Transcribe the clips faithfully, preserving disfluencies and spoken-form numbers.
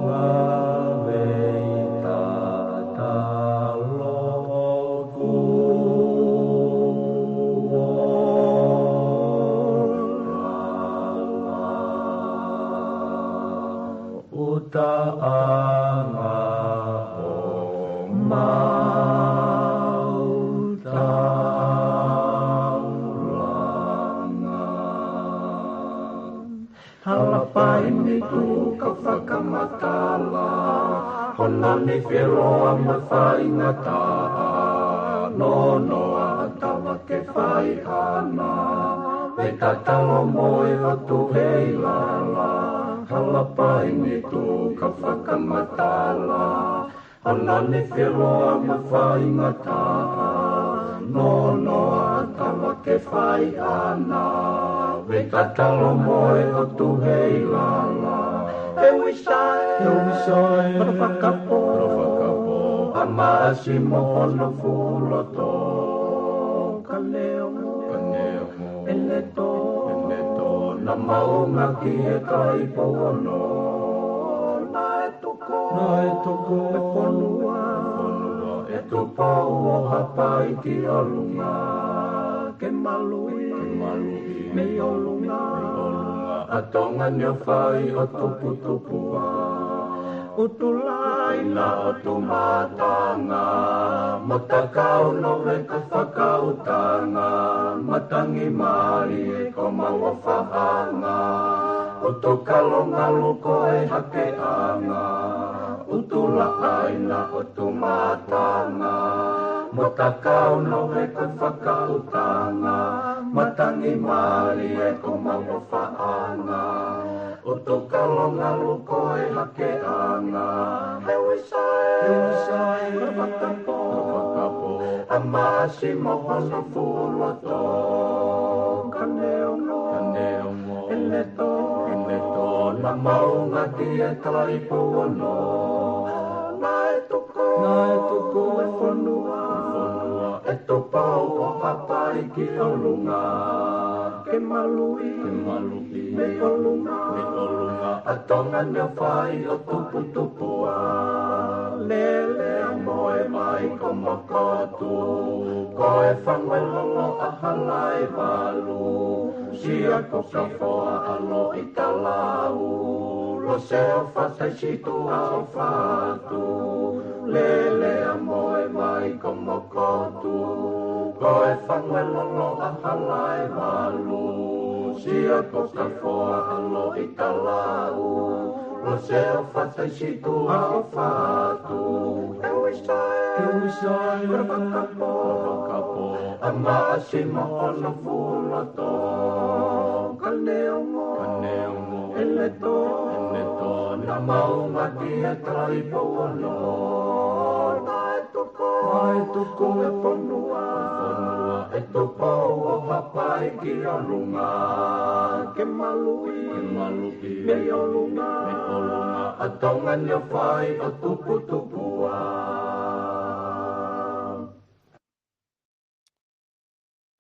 Ngāue tatalo kuo lala, ʻuta ʻanga ʻo mau taulanga. Hala paini tuka fakamatala, hono ni feloa mo faingataʻa, nonoa ʻa tava ke fai ʻana, ʻe tatalo mo e ʻOtua ʻi lala. Hala paini tuka fakamatala, hono ni feloa mo faingataʻa, nonoa ʻa tava ke fai ʻana, ʻe tatalo mo e ʻOtua ʻi lala. ʻE ui sai, ʻe ui sai, kolo fakapō, kolo fakapō, ʻa Maʻasi mo hono fuʻu loto. Ka neongo, ka neongo, ʻene tō, ʻene tō, naʻa mau ngāueʻaki e kai pono. Naʻe tuku, naʻe tuku e fonua, fonua ʻe Tupou ʻo Haʻapai ki ʻolunga, ke maluʻi, ke maluʻi mei ʻolunga, mei ʻolunga ʻa Tonga ni ʻo fai ʻo tuputupuʻa. ʻUtulai na ʻo Tumatanga, Motakau, Noveka, Fakautanga, Matangi, Malie, ko mau ʻofaʻanga. ʻUtukalo, Ngaluko, ʻe Hakeʻanga, ʻUtulaʻai na ʻo Tumatanga, Motakau, Noveka, Fakautanga, Matangi, Malie, ko mau ʻofaʻanga. ʻUtukalo, Ngaluko, ʻe Hakeʻanga, ʻe ui sai, ʻe ui sai, kolo fakapō, kolo fakapō, ʻa Maʻasi mo hono fuʻu loto. Ka neongo, ka neongo, ʻene tō, ʻene tō, naʻa mau ngāueʻaki e kai pono. Naʻe tuku, naʻe tuku e fonua, fonua ʻe Tupou ʻo Haʻapai ki ʻolunga, ke maluʻi, ke maluʻi mei ʻolunga, mei ʻolunga ʻa Tonga ni ʻo fai ʻo tuputupuʻa. Lele ʻa Moevaikomokotu, ko e fangu e lolo ʻa Halaevalu, Siakokafoa ʻa Loʻitalau, Lose ʻo Fataisituʻa ʻo Fatu. Lele ʻa Moevaikomokotu, ko e fangu e lolo ʻa Halaevalu, Siakokafoa ʻa Loʻitalau, Lose ʻo Fataisituʻa ʻo Fatu. ʻE ui sai, ʻe ui sai, kolo fakapō, kolo fakapō, ʻa Maʻasi mo hono fuʻu loto. Ka neongo, ka neongo, ʻene tō, ʻene tō, naʻa mau ngāueʻaki e kai pono. Naʻe tuku, naʻe tuku e fonua, fonua ʻe Tupou ʻo Haʻapai ki ʻolunga, ke maluʻi, ke maluʻi mei ʻolunga, mei ʻolunga ʻa Tonga ni ʻo fai ʻo tuputupuʻa.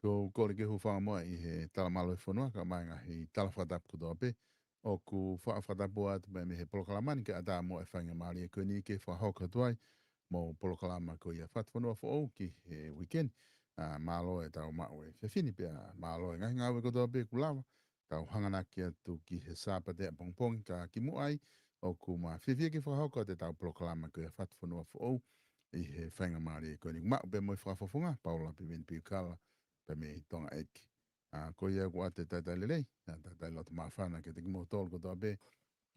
Ko u kole ke u hūfanga muʻa ʻi he tala mālō e fonua, kae ʻumaʻā e ngaahi tala fakatapu kotoa pē ʻoku faʻa fakatapu atu mei, mei he polokalama ni, kae ʻatā muʻa e faingamālie ko eni ke fakahoko atu ai mo e polokalama ko ia Fatufonua Foʻou ki he weekend. ʻA, mālō e tau maʻu e efiafi ni pea mālō e ngaahi ngāue kotoa pē kuo lava tau hanganaki atu ki he Sāpate ʻapongipongi, ka kimuʻa ai ʻoku ma fiefia ke fakahoko atu e tau polokalama ko ia Fatufonua Foʻou ʻi he faingamālie ko eni. Maʻu pē mo e fakafofonga, Paula Piveni Piukala, pea mei Tonga ʻEiki. ʻA, ko ia ʻoku ʻoatu e talitali lelei, ʻa, talitali loto māfana kiate kimoutolu kotoa pē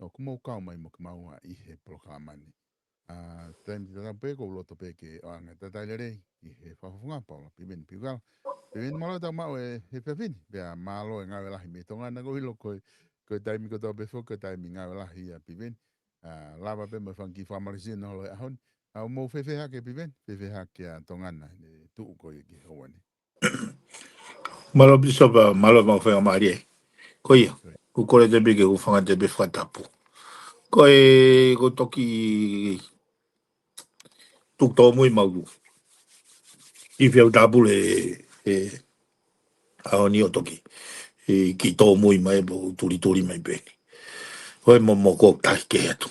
ʻoku mou kau mai mo kimaua ʻi he polokalama ni. ʻA, taimi tatau pē ʻoku ou loto pē ke ʻoange e talitali lelei ki he fakafofonga, Paula Piveni Piukala. Piveni, mālō e tau maʻu e efiafi ni, pea mālō e ngāue lahi mei Tonga na, ko e ʻilo ko e, ko e taimi kotoa pē foki ko e taimi ngāue lahi ʻa Piveni. ʻA, lava pē mo e fanga kiʻi fakamālohisino holo he ʻaho ni. ʻA, ʻoku mou fēfē hake Piveni, fēfē hake ʻa Tonga na he tuʻu ko ia ki he houa ni? Mālō Pīsope, mālō e faingamālie. Ko ia, ʻoku ou kole atu pē ke u hūfanga atu pē he fakatapu. Ko e, ʻoku ou toki tuku tōmui maʻu ʻi he fia u tāpule he ʻaho ni ʻo toki, ʻe, kiʻi tōmui mai pea u tulituli mai pē eni. Ko e momo ko taki ke atu.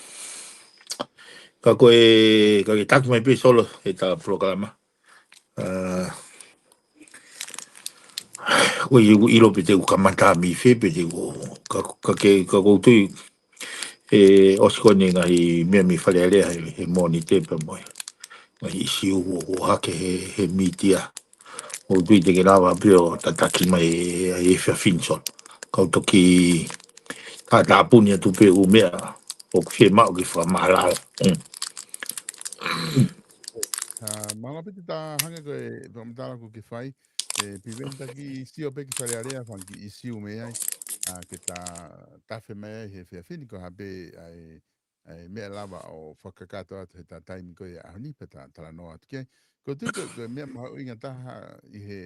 Ka ko e, ka ke taki mai pē Solo he ta polokalama. Ko e ʻilo pe te u kamata mei fē pe te u, ka, ka ke, ka ʻoku ou tui, ʻosi ko eni ngaahi meʻa mei Fale Alea he, he Mōnite pea mo e ngaahi ʻisiū ʻoku, ʻoku hake he, he mītia. ʻOku ou tui te ke lava pē ʻo tataki mai e, e efiafi ni Solo. Kau toki tātāpuni atu pē ʻū meʻa ʻoku fiemaʻu ke fakamaʻalaʻala. Mālō pē te ta hangē ko e fakamatala ʻoku ke fai. ʻE Piveni, ta kiʻi sio pē ki Fale Alea, fanga kiʻi ʻisiū mei ai ke ta tafe mai ai he efiafi ni, ko e hā pē ʻa e meʻa lava ʻo fakakakato atu he ta taimi ko ia ʻaho ni pea ta talanoa atu ki ai. Ko e tui ko e meʻa mahuʻinga taha ʻi he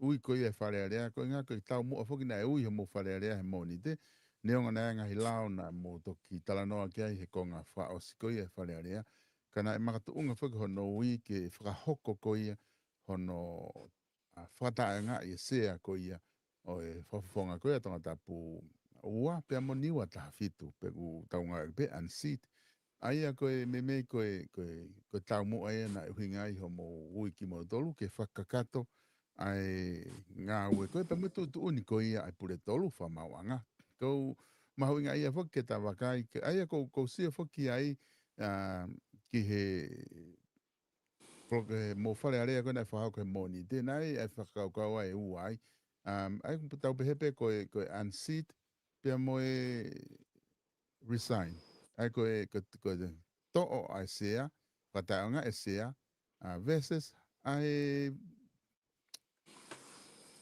ui ko ia e Fale Alea, ko e ʻuhinga ko e taumuʻa foki naʻe ui homou Fale Alea he Mōnite, neongo naʻe ngaahi lao naʻa mou toki talanoa ki ai he konga fakaʻosi ko ia e Fale Alea, ka naʻe makatuʻunga foki hono ui ke fakahoko ko ia hono fakataʻeʻaongaʻi e sea ko ia ʻo e fakafofonga ko ia Tongatapu ua pea mo Niua taha fitu, pe ʻoku tau ngāueʻaki pē unseat. ʻA ia ko e meimei ko e, ko e, ko e taumuʻa ia naʻe ʻuhinga ai homou ui kimoutolu ke fakakakato ʻa e ngāue ko ia pea mo e tuʻutuʻuni ko ia ʻa e Pule Tolu Fakamaauʻanga. Ko e mahuʻinga ia foki ke ta vakai, ʻa ia ʻoku ou sio foki ai ki he mo Fale Alea ko ē naʻe fakahoko he Mōnite, naʻe ʻi ai e fakakaukau ʻe ua ai. ʻA ia ʻoku tau pehē pē ko e, ko e unseat pea mo e resign. ʻA ia ko e, ko e toʻo ʻa e sea, fakataʻeʻaongaʻi e sea, versus ʻa e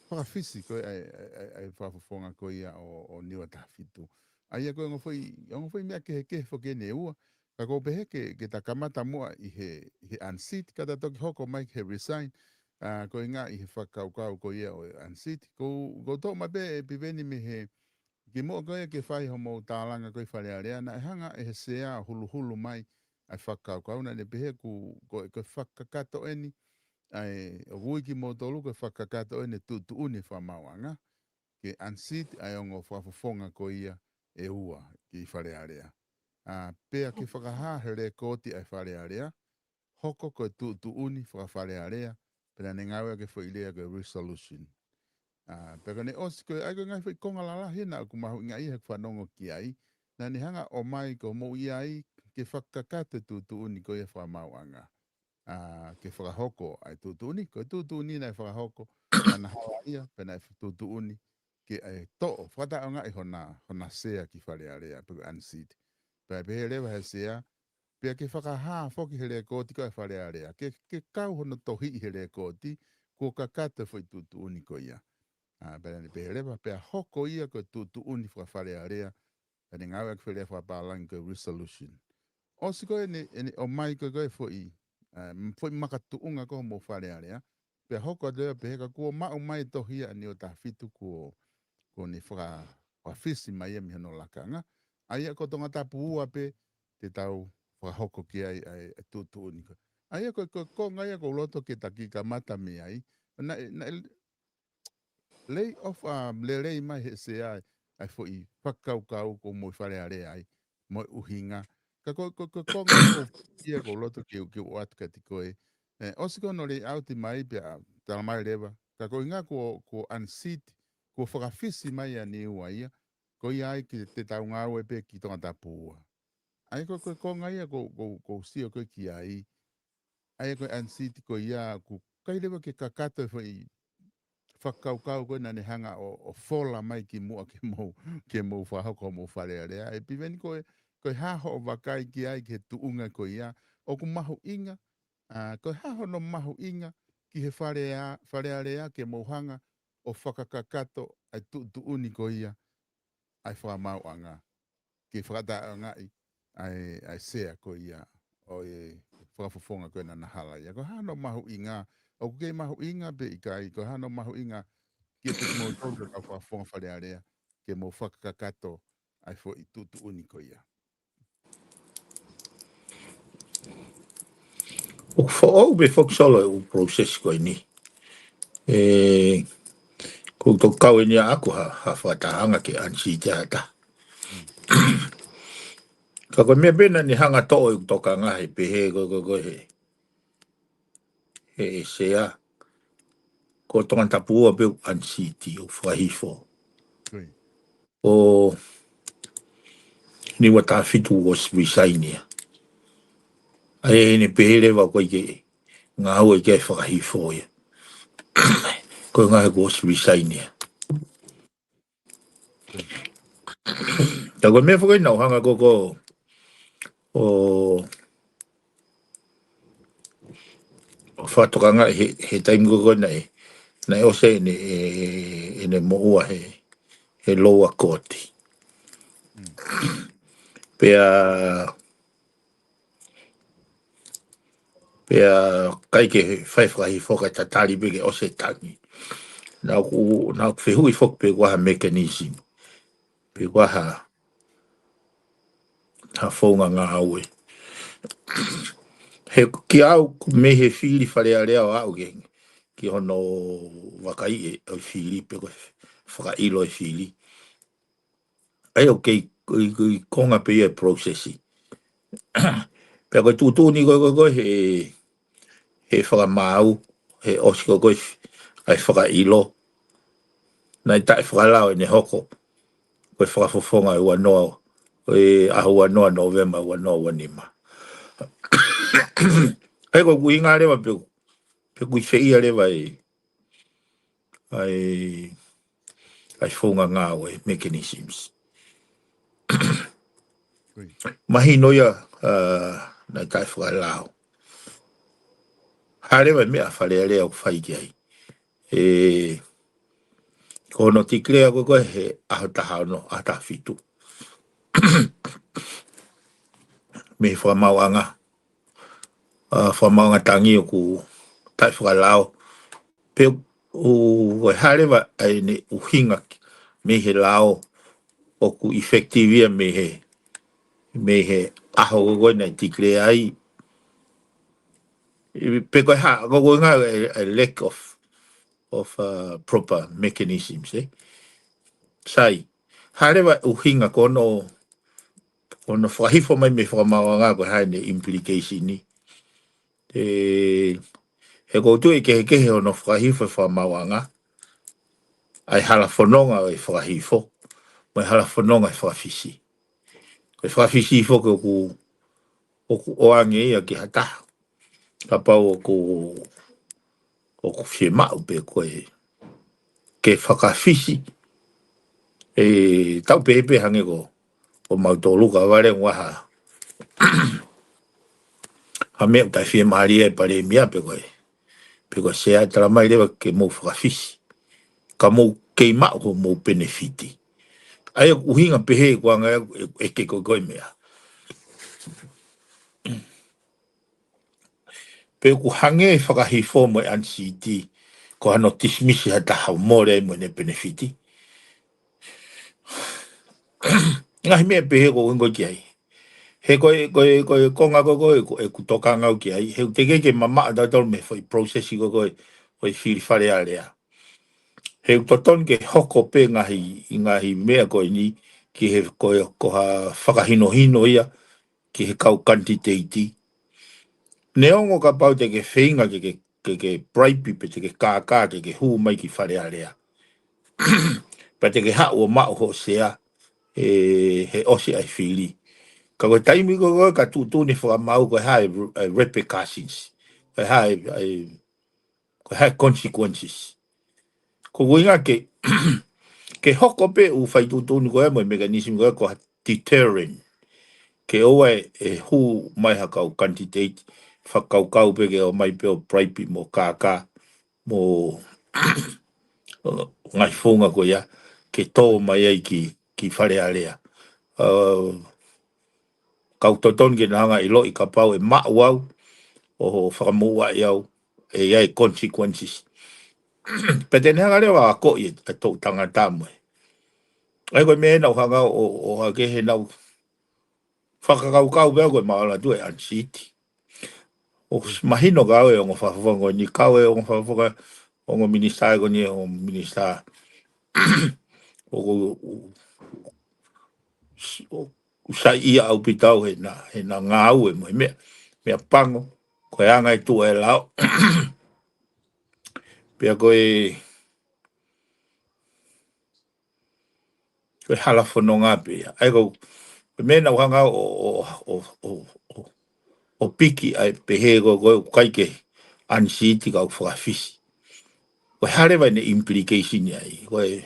fakafisi ko ē ʻa e fakafofonga ko ia ʻo Niua taha fitu. ʻA ia ko e ongo foʻi, ongo foʻi meʻa kehekehe foki eni ʻe ua. Ka ʻoku ou pehē ke, ke ta kamata muʻa ʻi he, ʻi he unseat, ka ta toki hoko mai ki he resign. Ko e ʻuhinga ʻi he fakakaukau ko ia ʻo e unseat. ʻOku ou, ʻoku ou toʻo mai pē ʻe Piveni mei he kimuʻa ko ia ke fai homou tālanga ko ē ʻi Fale Alea, naʻe hanga ʻe he sea ʻo huluhulu mai ʻa e fakakaukau naʻa ne pehē ʻoku, ko e, ko e fakakakato eni, ʻa ia ʻoku ui kimoutolu ko e fakakakato eni e tuʻutuʻuni fakamaauʻanga, ke unseat ʻa e ongo fakafofonga ko ia ʻe ua ki Fale Alea. Pea ke fakahā he lēkooti ʻa e Fale Alea, hoko ko e tuʻutuʻuni faka-Fale Alea, pea naʻa ne ngāueʻaki e foʻi lea ko e resolution. Pea ka ne ʻosi ko ē, ʻa ia ko e ngaahi foʻi konga lalahi ena ʻoku mahuʻinga ia he ʻoku fanongo ki ai, naʻa ne hanga ʻo ʻomai ko e mou ʻi ai ke fakakakato e tuʻutuʻuni ko ia fakamaauʻanga. Ke fakahoko ʻa e tuʻutuʻuni, ko e tuʻutuʻuni naʻe fakahoko, naʻa na hala ia, pea naʻe tuʻutuʻuni ke ʻai toʻo, fakataʻeʻaongaʻi hona, hona sea ki Fale Alea, pe ko e unseat. Pea pehē leva he sea, pea ke fakahā foki he lēkooti ko ē ʻa e Fale Alea, ke, ke kau hono tohiʻi he lēkooti, kuo kakato e foʻi tuʻutuʻuni ko ia. Pea naʻa ne pehē leva, pea hoko ia ko e tuʻutuʻuni faka-Fale Alea, pea ne ngāueʻaki e foʻi lea fakapālangi ko e resolution. ʻOsi ko ē ʻene, ʻene ʻomai ko ē ko e foʻi, foʻi makatuʻunga ko ē homou Fale Alea, pea hoko atu ia pehē ka kuo maʻu mai e tohi ʻa Niua taha fitu kuo, kuo ne faka, fakafisi mai ia mei hono lakanga. ʻA ia ko Tongatapu ua pē te tau fakahoko ki ai ʻa e, ʻa e tuʻutuʻuni ko ē. ʻA ia ko e, ko e konga ia ʻoku ou loto ke ta kiʻi kamata mei ai. Naʻe, naʻe lay off, lelei mai he sea ʻa e foʻi fakakaukau ko ē mou ʻi Fale Alea ai, mo e ʻuhinga. Ka ko e, ko e, ko e konga ia ʻoku ou, ia ʻoku ou loto ke, ke u ʻoatu kiate koe. ʻOsi ko hono lay out mai pea tala mai leva. Ka ko e ʻuhinga kuo, kuo unseat, kuo fakafisi mai ʻa Niua ia, ko ia ai ke te tau ngāue pē ki Tongatapu ua. ʻA ia ko e, ko e konga ia ʻoku, ʻoku, ʻoku ou sio ko ē ki ai. ʻA ia ko e unseat ko ia ʻoku ʻikai leva ke kakato e foʻi fakakaukau ko ē naʻa ne hanga ʻo, ʻo fola mai kimuʻa ke mou, ke mou fakahoko homou Fale Alea. ʻE Piveni, ko e, ko e hā hoʻo vakai ki ai ki he tuʻunga ko ia, ʻoku mahuʻinga, ko e hā hono mahuʻinga ki he Fale A, Fale Alea ke mou hanga ʻo fakakakato ʻa e tuʻutuʻuni ko ia ʻa e fakamaauʻanga ke fakataʻeʻaongaʻi ʻa e, ʻa e sea ko ia ʻo e fakafofonga ko ē naʻa na hala ia. Ko e hā hono mahuʻinga, ʻoku kei mahuʻinga pe ʻikai, ko e hā hono mahuʻinga kiate kimoutolu ko e kau fakafofonga Fale Alea, ke mou fakakakato ʻa e foʻi tuʻutuʻuni ko ia. ʻOku foʻou pē foki Solo e ʻū process ko eni. ʻE, ʻoku ou toki kau eni ʻaʻaku ha, ha fakatahaʻanga ke unseat ʻa e taha. Ka ko e meʻa pē naʻa ne hanga toʻo ʻeku tokanga he pehē ko, ko, ko he, he sea. Ko Tongatapu ua pē ʻoku unseat ʻo fakahifo. ʻO Niuatā fitu ʻosi resign ia. ʻA ia ʻene pehē leva ko e ʻikai ke ngāue ke fakahifo ia. Ko e ngaahi kuo ʻosi resign ia. Ka ko e meʻa foki naʻa ku hanga ko, ko, ʻo, ʻo fakatokanga he, he taimi ko, ko naʻe, naʻe ʻosi ʻene, ʻene moʻua he, he lower court. Pea, pea ʻikai ke fai fakahifo kae tatali pē ke ʻosi e tangi. Naʻa ku, naʻa ku fehuʻi foki pe ko e hā e mechanism. Pe ko e hā, hā e founga ngāue. He kiate au mei he fili Fale Alea ʻo aʻu ki, ki hono vakaiʻi ʻo e fili pe ko e fakaʻilo e fili. ʻA ia ʻoku kei, kei, kei konga pē ia e process. Pea ko e tuʻutuʻuni ko, ko, ko he, he fakamaau, he ʻosi ko, ko e f-, ʻa e fakaʻilo. Naʻe taʻefakalao ʻene hoko, ko e fakafofonga ʻe ua noa, ko e ʻaho ua noa November ua noa ua nima. He ko e ʻuhinga leva pe, pe ʻoku ʻi fē ia leva e, ʻa e, ʻa e founga ngāue mechanisms. Mahino ia, ʻa, naʻe taʻefakalao. Hā leva e meʻa Fale Alea ʻoku fai ki ai. ʻE, ko hono declare ko, ko e he ʻaho taha ono, ʻaho taha fitu. Mei he fakamaauʻanga, ʻa, fakamaauʻanga tangi ʻoku taʻefakalao. Pe ʻoku, ko e hā leva ʻa ʻene ʻuhinga mei he lao ʻoku effective ia mei he, mei he ʻaho ko, ko naʻe declare ai. Pe ko e hā, ko, ko e ngaahi, a, a lack of, of, uh, proper mechanisms, ē? Sai, hā leva ʻuhinga ko hono, ko hono fakahifo mai mei he fakamaauʻanga ko e hā ʻene implication ni. ʻE, he ʻoku ou tui ʻe kehekehe hono fakahifo e fakamaauʻanga, ʻa e hala fononga ʻo e fakahifo, mo e hala fononga ʻo e fakafisi. Ko e fakafisi foki ʻoku, ʻoku ʻoange ia ki ha taha. Kapau ʻoku, ʻoku fiemaʻu pē ko e ke fakafisi. ʻE tau pehē pē hangē ko, ko mautolu ka vale ʻoku ʻi ai ha, ha meʻa ʻoku taʻefiemālie ai e palēmia pe ko e, pe ko e sea, tala mai leva ke mou fakafisi. Ka mou kei maʻu homou penefiti. ʻA ia ʻoku ʻuhinga pehē ko e anga ʻe, ʻe ke ko, ko e meʻa. Pe ʻoku hangē e fakahifo mo e unseat, ko hano dismiss ha taha ʻo mole ai mo ʻene penefiti. Ngaahi meʻa pehē ʻoku ou ʻuhinga ki ai. He ko e, ko e, ko e konga ko, ko e, ko e ʻeku tokanga au ki ai. He ʻoku teʻeki ke mamaʻo tautolu mei he foʻi process ko, ko e, ko e fili Fale Alea. He ʻoku totonu ke hoko pē ngaahi, ngaahi meʻa ko eni ki he, ko e, ko ha fakahinohino ia ki he kau kanititeiti. Neongo kapau te ke feinga ke, ke, ke, ke bribe pe te ke kākā ke, ke hū mai ki Fale Alea. Pea te ke haʻu ʻo maʻu hoʻo sea, ʻe, he ʻosi ʻa e fili. Ka ko e taimi ko, ko e ka tuʻutuʻuni fakamaau ko e hā e, e repercussions. Ko e hā e, e, ko e hā e consequences. Ko e ʻuhinga ke, ke hoko pē ʻū faituʻutuʻuni ko ē mo e mechanism ko ē ko ha deterrent. Ke ʻoua ʻe, ʻe hū mai ha kau candidate, fakakaukau pē ke ō mai pē ʻo bribe mo kākā, mo ngaahi founga ko ia, ke tō mai ai ki, ki Fale Alea. Uh, kau totonu ke na hanga ʻiloʻi kapau ʻe maʻu au, ʻo fakamoʻua ʻe au, ʻe ʻi ai e consequences. Pea te ne hanga leva ʻo akoʻi e, e toʻu tangata mo e. ʻA ia ko e meʻa naʻa ku hanga ʻo, ʻo, ʻo hake he naʻa ku fakakaukau pē au ko e maʻola tu e unseat. ʻOku mahino ka au e ongo fakafofonga ko eni, ka au e ongo fakafofonga, ongo minisitā ko eni, ongo minisitā. ʻOku, ʻo, ʻo, ʻoku saiʻia ʻaupito au he na, he na ngāue mo e meʻa, meʻa pango, ko e anga e tuʻu e lao. Pea ko e, ko e hala fononga pē ia. ʻA ia ko, ko e meʻa naʻa ku hanga ʻo, ʻo, ʻo, ʻo, ʻo, ʻo piki ai pehē ko, ko e ʻikai ke unseat ka ʻoku fakafisi. Ko e hā leva ʻene implication ia ai. Ko e,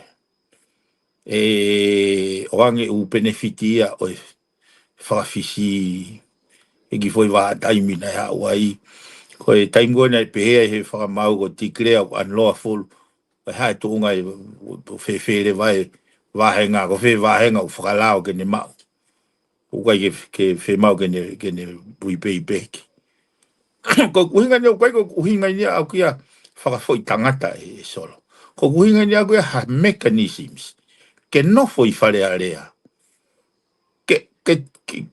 ʻe ʻoange ʻū penefiti ia ʻo e fakafisi he kiʻi foʻi vahaʻa taimi naʻe haʻu ai. Ko e taimi ko ē naʻe pehē ai he fakamaau ko e declare ʻoku unlawful. Ko e hā e tuʻunga ʻe fēfē leva e vāhenga, ko fē vāhenga ʻoku fakalao ke ne maʻu. ʻOku ʻikai ke, ke fiemaʻu ke ne, ke ne repay pē ki. Ko e ʻuhinga ni ʻoku ʻikai ko e ʻuhinga ni ʻaʻaku ia fakafoʻi tangata ē, ē Solo. Ko e ʻuhinga ni ʻaʻaku ia ha mechanisms. Ke nofo ʻi Fale Alea. Ke, ke, ke,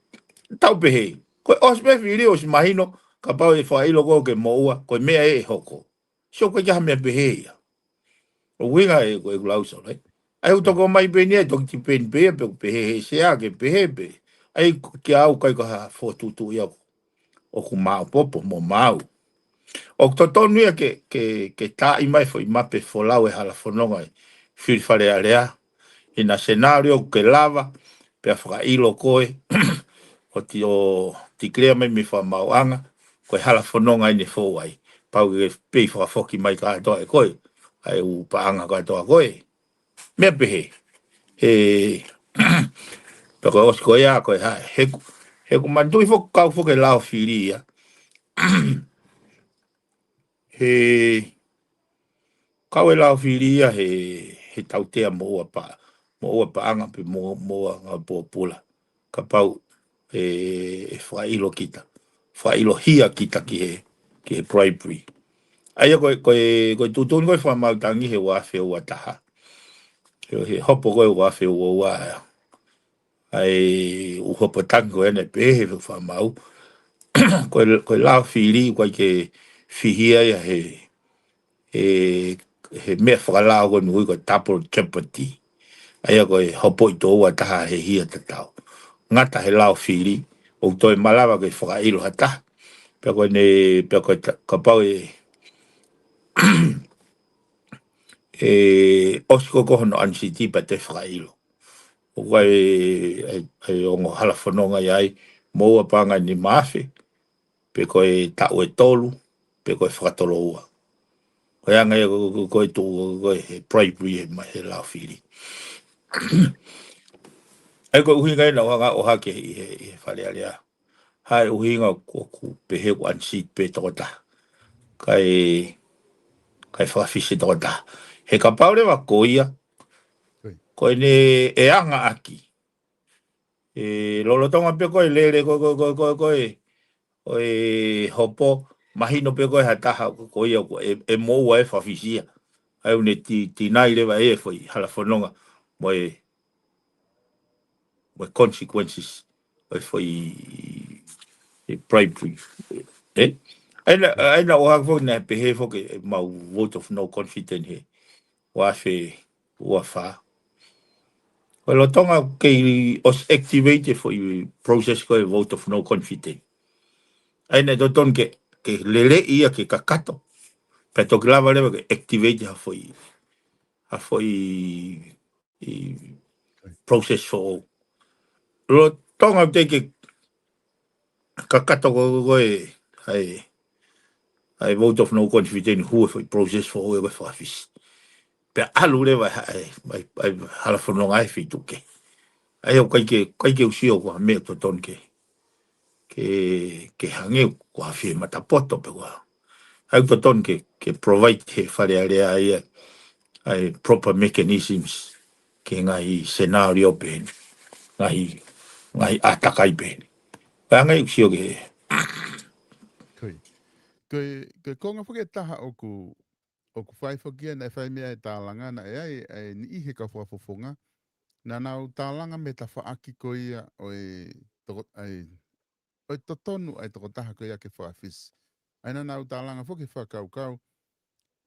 tau pehē. Ko e ʻosi pē fili ʻosi mahino, kapau ʻe fakaʻilo koe ke moʻua, ko e meʻa ē ʻe hoko. Sio ko e ʻikai ha meʻa pehē ia. ʻO ʻuhinga ē ko e lau Solo, ē. ʻA ia ʻoku toko mai pē ni ʻe toki tipeni pē ia pe ʻoku pehē he sea ke pehē pē. ʻA ia ko, kia au ʻikai ko ha fokotuʻutuʻu ia ʻoku, ʻoku maopoopo mo maau. ʻOku totonu ia ke, ke, ke taaʻi mai foʻi mape folau e hala fononga ʻi Fili Fale Alea. ʻI ha scenario ʻoku ke lava, pea fakaʻilo koe, ʻo ti, ʻo declare mai mei fakamaauʻanga, ko e hala fononga eni ʻe fou ai. Pau ke pei fakafoki mai kātoa ʻe koe, ʻa e ʻū paʻanga kātoa ko ē. Meʻa pehē. He, pea ko e ʻosi ko ia, ko e hā, he ʻoku, he ʻoku manatuʻi foki kau foki e lao fili ia. He, kau e lao fili ia he, he tautea moʻua pa, moʻua paʻanga pe mo, moʻua ngāue pōpula. Kapau ʻe, ʻe fakaʻilo kita. Fakaʻilohia kita ki he, ki he bribery. ʻA ia ko e, ko e, ko e tuʻutuʻuni ko e fakamaau tangi he ua afe ua taha. He, he hopo ko e ua afe ua ua ʻa e ʻū hopo tangi ko ē naʻe pehē he fakamaau. Ko e, ko e lao fili ʻoku ʻikai ke fihia ia he, he, he meʻa fakalao ko eni ʻoku ui ko e double jeopardy. ʻA ia ko e hopo ʻi tō ua taha he hia tatau. Ngata he lao fili, ʻoku toe malava ke fakaʻilo ha taha. Pea ko eni, pea ko e ta, kapau ʻe, ʻe ʻosi ko ē ko hono unseat pea toe fakaʻilo. ʻOku ʻi ai e, e, e ongo hala fononga ia ai, moʻua paʻanga ʻe nima afe, pe ko e taʻu ʻe tolu, pe ko e fakatoloua. Ko e anga ia ko, ko, ko e tuʻu, ko, ko e bribery he, ma, he lao fili. ʻA ia ko e ʻuhinga ia naʻa ku hanga ʻo ʻohake ʻi he, ʻi he Fale Alea. Hā e ʻuhinga ʻoku, ʻoku pehē ʻoku unseat pē tokotaha. Kae, kae fakafisi tokotaha. He kapau leva ko ia, Ui. ko eni ʻe anga ʻaki. ʻE lolotonga pē ko e lele ko, ko, ko, ko, ko e, ko e hopo, mahino pē ko e ha taha ko, ko ia ko e, ʻe moʻua ʻe fakafisi ia. ʻA ia ʻoku ne ti, tinai leva e foʻi hala fononga mo e, mo e consequences ʻo e foʻi, e bribery. Ē? ʻA ia naʻa, ʻa ia naʻa ku ʻohake foki naʻe pehē foki ʻemau vote of no confidence he ua afe ua fā. Ko e lolotonga kei ʻosi activate e foʻi process ko e vote of no confidence. ʻA ia naʻe totonu ke, ke lele ia ke kakato. Pea toki lava leva ke activate ha foʻi, ha foʻi, ʻi process foʻou. Lolotonga te ke kakato ko, ko, ko e, ʻa e, ʻa e vote of no confidence hū e foʻi process foʻou ʻe ko e fakafisi. Pea ʻalu leva ʻa e, ʻa e, ʻa e hala fononga he feituʻu kehe. ʻA ia ʻoku ʻikai ke, ʻikai ke u sio ko ha meʻa totonu ke, ke, ke hangē ko ha fie matapoto pe ko e hā. ʻA ia ʻoku totonu ke, ke provide he Fale Alea ia ʻa e proper mechanisms ki he ngaahi scenario pehē ni. Ngaahi, ngaahi ʻātakai pehē ni. Ko e anga ia ʻoku sio ki he. Ko e, ko e, ko e konga foki ʻe taha ʻoku, ʻoku fai foki ia naʻe fai mei ai e tālanga naʻe ʻi ai, ʻa e niʻihi he kau fakafofonga. Naʻa nau tālanga mei he tafaʻaki ko ia ʻo e toko, ʻa e, ʻo e totonu ʻa e tokotaha ko ia ke fakafisi. ʻA ia naʻa nau tālanga foki he fakakaukau,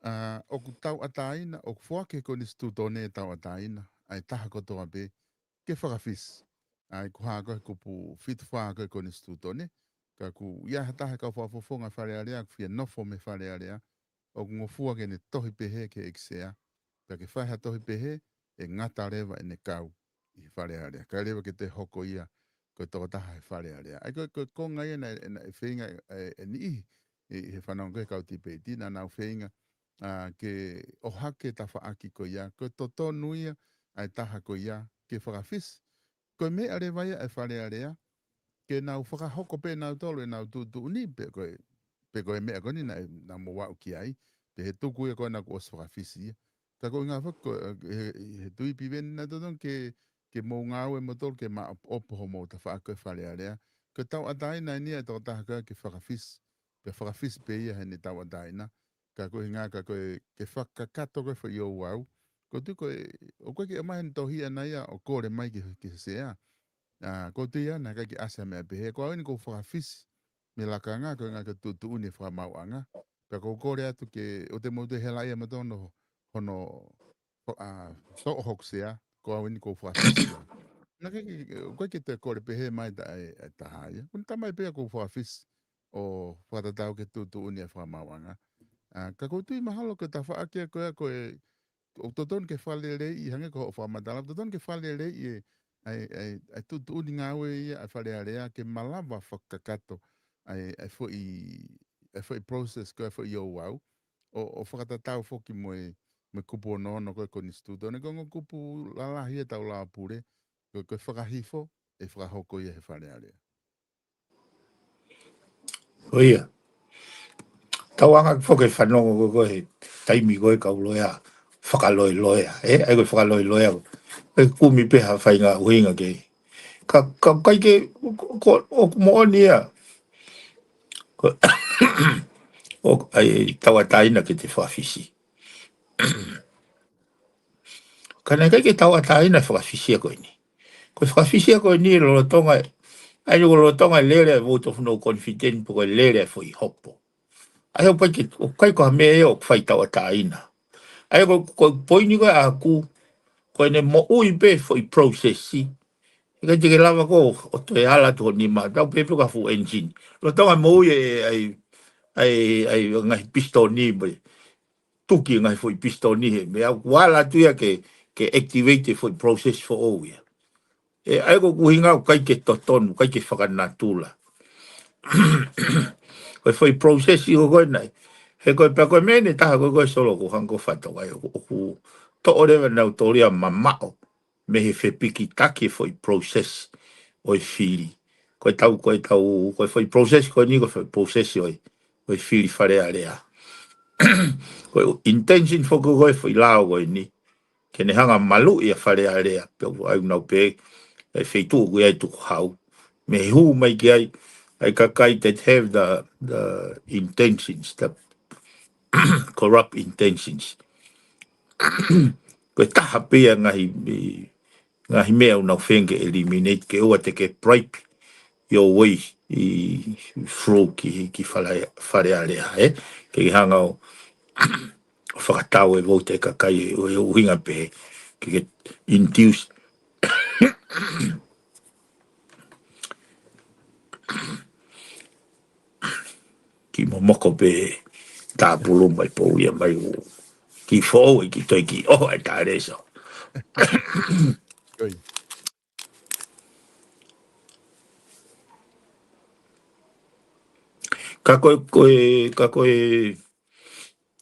ʻa, ʻoku tauʻatāina, ʻoku foaki he konisitūtone tauʻatāina ʻa e taha kotoa pē ke fakafisi. ʻA ia ko e hā ko ē he kupu fitu fā ko ē Konisitūtone, ka ʻoku ʻi ai ha taha e kau fakafofonga Fale Alea, ʻoku fie nofo mei Fale Alea, ʻoku ngofua ke ne tohi pehē ki he ʻEiki Sea, pea ke fai ha tohi pehē, ʻe ngata leva ʻene kau ʻi he Fale Alea. ʻIkai leva ke toe hoko ia ko e tokotaha he Fale Alea. ʻA ia ko e, ko e konga ia naʻe, naʻe feinga ʻe, ʻe niʻihi ʻi, ʻi he fanongo ko ē he kau tipeiti, naʻa nau feinga, ʻa, ke ʻohake tafaʻaki ko ia, ko e totonu ia ʻa e taha ko ia ke fakafisi. Ko e meʻa leva ia ʻa e Fale Alea, ke nau fakahoko pē nautolu ʻenau tuʻutuʻuni, pe ko e, pe ko e meʻa ko eni naʻa, naʻa mou aʻu ki ai, pe he tuku ia ko ena kuo ʻosi fakafisi ia. Ka ko e ʻuhinga foki ko e, he, he Tuʻi Piveni naʻe totonu ke, ke mou ngāue moutolu ke maʻopoʻopo homou tafaʻaki ko ē Fale Alea. Ko e tauʻatāina eni ia e tokotaha ko ē ke fakafisi, pea fakafisi pē ia heʻene tauʻatāina. Ka ko e ʻuhinga ka ko e, ke fakakakato ko ē foʻi ouau. ʻOku ou tui ko e, ʻoku ʻikai ke ʻomai heni tohi ʻana ia ʻo kole mai ki, ki he Sea. ʻA, ʻoku ou tui ia naʻe ʻikai ke ʻasi ha meʻa pehē. Ko au eni ʻoku ou fakafisi mei he lakanga, ko e ʻuhinga ke tuʻutuʻuni e fakamaauʻanga. Pea ʻoku ou kole atu ke, ʻoua te mou toe helaʻia mautolu hono, hono, ʻa, soʻo hoku Sea, ko au eni ʻoku ou fakafisi. Naʻe ʻikai ke, ʻoku ʻikai ke toe kole pehē mai ta e, e taha ia. Ko ʻene talamai pē ia ʻoku ou fakafisi ʻo fakatatau ki he tuʻutuʻuni ʻa e fakamaauʻanga. ʻA, ka ʻoku ou tui mahalo ko e tafaʻaki ia ko ē, ko e, ʻoku totonu ke fakaleleiʻi, hangē ko hoʻo fakamatala, totonu ke fakaleleiʻi e, ʻa e, ʻa e, ʻa e tuʻutuʻuni ngāue ia ʻa e Fale Alea ke malava fakakakato ʻa e, ʻa e foʻi, ʻa e foʻi process ko ē foʻi ouau, ʻo, ʻo fakatatau foki mo e, mo e kupu ono ono ko ē Konisitūtone, ko e ongo kupu lalahi ʻetau lao pule, ko, ko e fakahifo ʻe fakahoko ia he Fale Alea. Ko ia. Tau anga foki e fanongo ko ē he taimi ko ē kau loea, fakaloiloea, ē? ʻA ia ko e fakaloiloea, ʻe kumi pē ha faʻahinga ʻuhinga ke. Ka, ka, ʻikai ke, ko, ko, ʻoku moʻoni ia. Ko, ʻoku, ʻa e tauʻatāina ke te fakafisi. Ka naʻe ʻikai ke tauʻatāina e fakafisi ia ko eni. Ko e fakafisi ia ko eni lolotonga, ʻa ia ko e lolotonga e lele ʻa e vote of no confidence pe ko e lele ʻa e foʻi hopo. ʻA ia ʻoku ʻikai ke, ʻoku ʻikai ko ha meʻa ia ʻoku fai tauʻatāina. ʻA ia ko, ko e poini ko ē ʻaʻaku, ko ʻene moʻui pē foʻi process. ʻIkai te ke lava ko ē ʻo toe ala atu ho nima, tau pē pē ko ha fuʻu engine. Lolotonga e moʻui e, ʻa e, ʻa e, ʻa e ngaahi pisitoni mo e tuki e ngaahi foʻi pisitoni he meʻa ʻoku ala atu ia ke, ke activate e foʻi process foʻou ia. ʻE, ʻa ia ko ʻeku ʻuhinga ʻoku ʻikai ke totonu, ʻikai ke fakanatula. Ko e foʻi process ia ko ē naʻe. He ko e pea ko e meʻa eni ʻe taha ko ē ko ē Solo ʻoku hanga ʻo fakatonga ai ʻoku, ʻoku toʻo leva nautolu ia mamaʻo mei he fepikitaki e foʻi process ʻo e fili. Ko e tau, ko e tau, ko e foʻi process ko eni, ko e foʻi process ʻo e, ʻo e fili Fale Alea. Ko e intention foki ko ē foʻi lao ko eni, ke ne hanga maluʻi ʻa Fale Alea, pea ʻoku ʻai nau pē, e feituʻu ʻoku ʻi ai e tukuhau. Mei he hū mai ki ai, ʻa e kakai that have the, the intentions, the corrupt intentions. Ko e taha pē ia ngaahi, ngaahi meʻa ʻoku nau feinga ke eliminate ke ʻoua te ke bribe your way ʻi, through ki, ki Fale, Fale Alea, ē? Ke ke hanga ʻo fakatau e vote e kakai ʻo e ʻuhinga pē ke, ke induce ki momoko pē tāpulu mai pou ia mai u ki fou e ki toi ki ʻoho e tā reso. Oi. Ka ko e, ko e, ka ko e,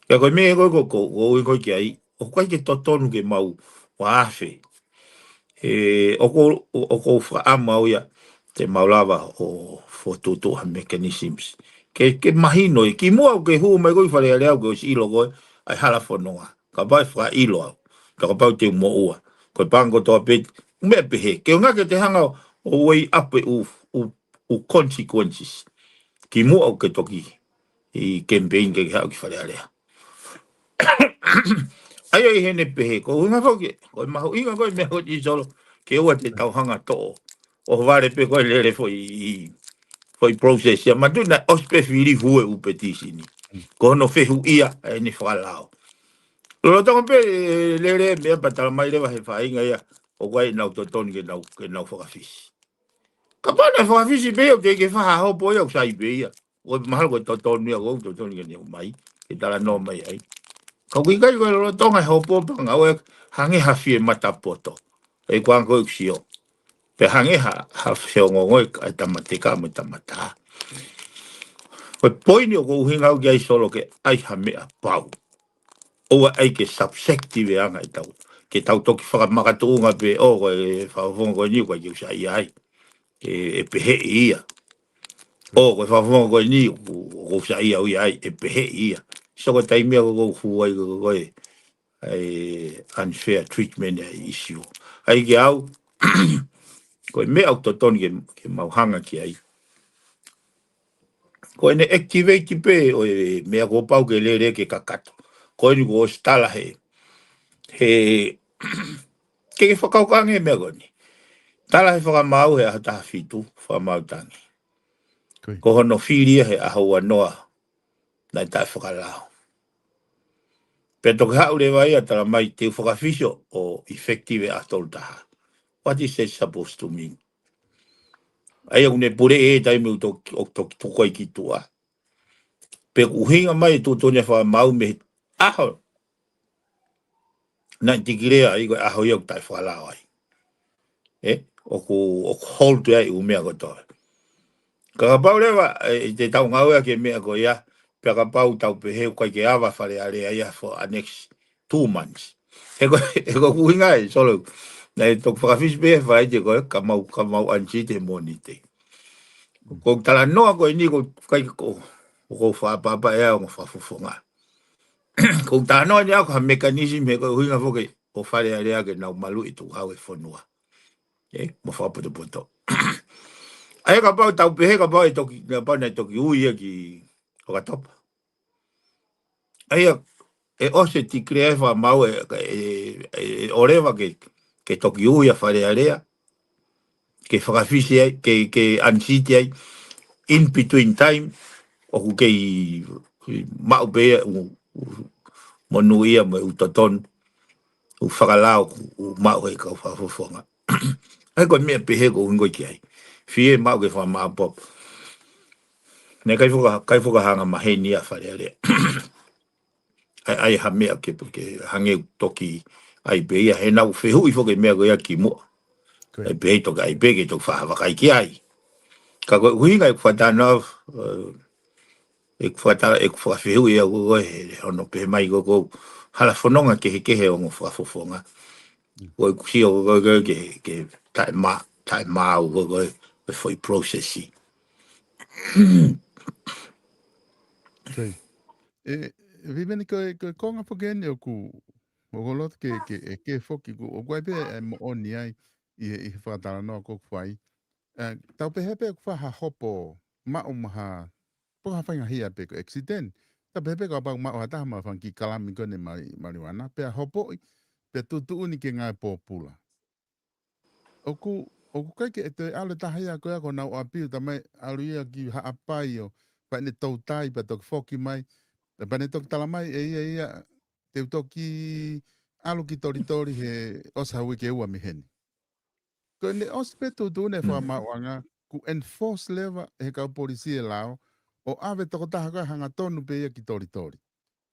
ka ko e meʻa ko, ko, ko, ko, ko, ko ki ai, ʻoku ʻikai ke totonu ke mau ua afe. ʻE, ʻoku, ʻoku ou fakaʻamu au ia, te mau lava ʻo fokotuʻutuʻu ha mechanisms. Ke, ke mahino, ʻe kimuʻa ʻoku ke hū mai ko ē ki Fale Alea ʻoku ke ʻosi ʻilo ko ē, ʻa e hala fononga. Kapau ʻe fakaʻilo au. Ka kapau te u moʻua. Ko e pānga kotoa pē, meʻa pehē. Ke ʻuhinga ke te hanga ʻo weigh up e ʻū, ʻū, ʻū consequences. Kimuʻa ʻoku ke toki ʻi campaign ke ke haʻu ki Fale Alea. ʻA ia ʻi heʻene pehē, ko e ʻuhinga foki, ko e mahuʻinga ko e meʻa ko ē Solo, ke ʻoua te tau hanga toʻo. ʻO vale pē ko e lele foʻi, foʻi process ia, matu na ʻosi pē fili hū e ʻū petisini. Ko hono fehuʻia, ʻa ʻene fakalao. Lolotonga pē, lele meʻa pea talamai leva he faʻahinga ia, ʻoku ʻi ai ʻenau totonu ke nau, ke nau fakafisi. Kapau naʻe fakafisi pē ia, ʻoku teʻeki ke fai ha hopo ia, ʻoku sai pē ia. ʻOku mahalo ko e totonu ia, ʻoku totonu ke ne ō mai, ke talanoa mai ai. Ka ʻoku ʻikai ko e lolotonga e hopo pea ngāue hangē ha fie matapoto. ʻE kuanga ko e ʻuhí ʻoku sio. Pea hangē ha, ha feongoongo ʻa e tama teka mo e tama taha. Ko e poini ʻoku ou ʻuhinga au ki ai Solo ke ʻai ha meʻa pau. ʻOua ʻai ke subjective ʻa e anga ʻetau. Ke tau toki fakamakatuʻunga pē ʻo ko e fakafofonga ko eni ʻoku ʻikai ke u saiʻia ai. ʻE, ʻe pehē ia. ʻO ko e fakafofonga ko eni ʻoku, ʻoku ou saiʻia au ia ai, ʻe pehē ia. So ko e taimi ia ʻoku ou hū ai ko, ko e, ʻa e unfair treatment ʻa e issue. ʻA ia ke au, ko e meʻa ʻoku totonu ke, ke mau hanga ki ai. Ko ʻene activate pē ʻo e meʻa kuo pau ke lele ke kakato. Ko eni kuo ʻosi tala he, he, ke ke fakakaukau ange meʻa ko eni. Tala he fakamaau he ʻaho taha fitu, fakamaau tangi. Ko ia. Ko hono fili ia he ʻaho ua noa, naʻe taʻefakalao. Pea toki haʻu leva ia tala mai te u fakafisi ʻo effective ʻaho tolu taha. What is that supposed to mean? ʻA ia ʻoku ne pule ʻe taimi ʻoku toki, ʻoku toki tuku ai ki tuʻa. Pea ʻoku ʻuhinga mai e tuʻutuʻuni ʻa e fakamaau mei he ʻaho naʻe tikilea ai ko e ʻaho ia ʻoku taʻefakalao ai. ʻE, ʻoku, ʻoku hold ai ʻū meʻa kotoa. Ka kapau leva, ʻe, ʻe te tau ngāueʻaki e meʻa ko ia, pea kapau tau pehē ʻoku ʻikai ke ava Fale Alea ia for a next two months. He ko, he ko e ʻuhinga ē, Solo. Naʻe toki fakafisi pē he Falaite ko ē, ka mau, ka mau unseat he Mōnite. Ko e talanoa ko eni ʻoku ʻikai ko, ko e fakaʻapaʻapa ia ʻa e ongo fakafofonga. Ko e talanoa ni ʻa ko ha mechanism he ko e ʻuhinga foki ʻo Fale Alea ke nau maluʻi tukuhau e fonua. ʻE, mo fakapotopoto. ʻA ia kapau tau pehē kapau ʻe toki, kapau naʻe toki ui ia ki ʻOkatopa. ʻA ia, ʻe ʻosi e tikilea e fakamaau ʻe, ʻe, ʻe, ʻe ʻoleva ke, ke toki ui ʻa Fale Alea. Ke fakafisi ai, ke, ke unseat ai. In between time, ʻoku kei maʻu pē ia ʻū, ʻū monūʻia mo e ʻū totonu, ʻū fakalao, ʻū maʻu he kau fakafofonga. ʻA ia ko e meʻa pehē ʻoku ou ʻuhinga ki ai. Fie maʻu ke fakamāʻopoʻopo. Naʻe ʻikai faka-, ʻikai fakahanga maheni ʻa Fale Alea. ʻAi, ʻai ha meʻa ke, ke hangē ʻoku toki ʻai pē ia he naʻa ku fehuʻi foki e meʻa ko ia kimuʻa. Ko ia. ʻAi pē toki ʻai pē ke toki fakavakai ki ai. Ka ko e ʻuhinga ʻeku fakatalanoa, ʻe, ʻeku fakatala, ʻeku fakafehuʻi ʻe au ko ē he, he hono pehē mai ko ē ko e hala fononga kehekehe ʻa e ongo fakafofonga. Mm. Ko ʻeku sio ko ē ko ē ke, ke taʻemā-, taʻemaau ko ē ko ē e foʻi process. Ko ia. ʻE, ʻe Viveni ko e, ko e konga foki eni ʻoku, ʻoku ou loto ke, ke, ʻe ke foki ʻoku, ʻoku ʻi ai pē ʻa e moʻoni ai ʻi he, ʻi he fakatalanoa ʻoku fai. ʻE, tau pehē pē ʻoku fai ha hopo maʻu maha, pe ko ha faingataʻa pē ko e accident. Tau pehē pē kapau maʻu ha taha maʻu ha fanga kiʻi kalami ko eni mari-, marijuana. Pea hopoʻi, pea tuʻutuʻuni ke ngāue pōpula. ʻOku, ʻoku ʻikai ke toe ʻalu e taha ia ko ia ki honau ʻapi ʻo talamai ʻalu ia ki Haʻapai ʻo fai ʻene toutai pea toki foki mai. Pea ne toki talamai ʻe ia ia te u toki ʻalu ki Tolitoli he ʻosi ha uike ʻe ua mei heni. Ko ʻene ʻosi pē tuʻutuʻuni e fakamaauʻanga, kuo enforce leva ʻe he kau polisi e lao, ʻo ʻave tokotaha ko ē hangatonu pē ia ki Tolitoli.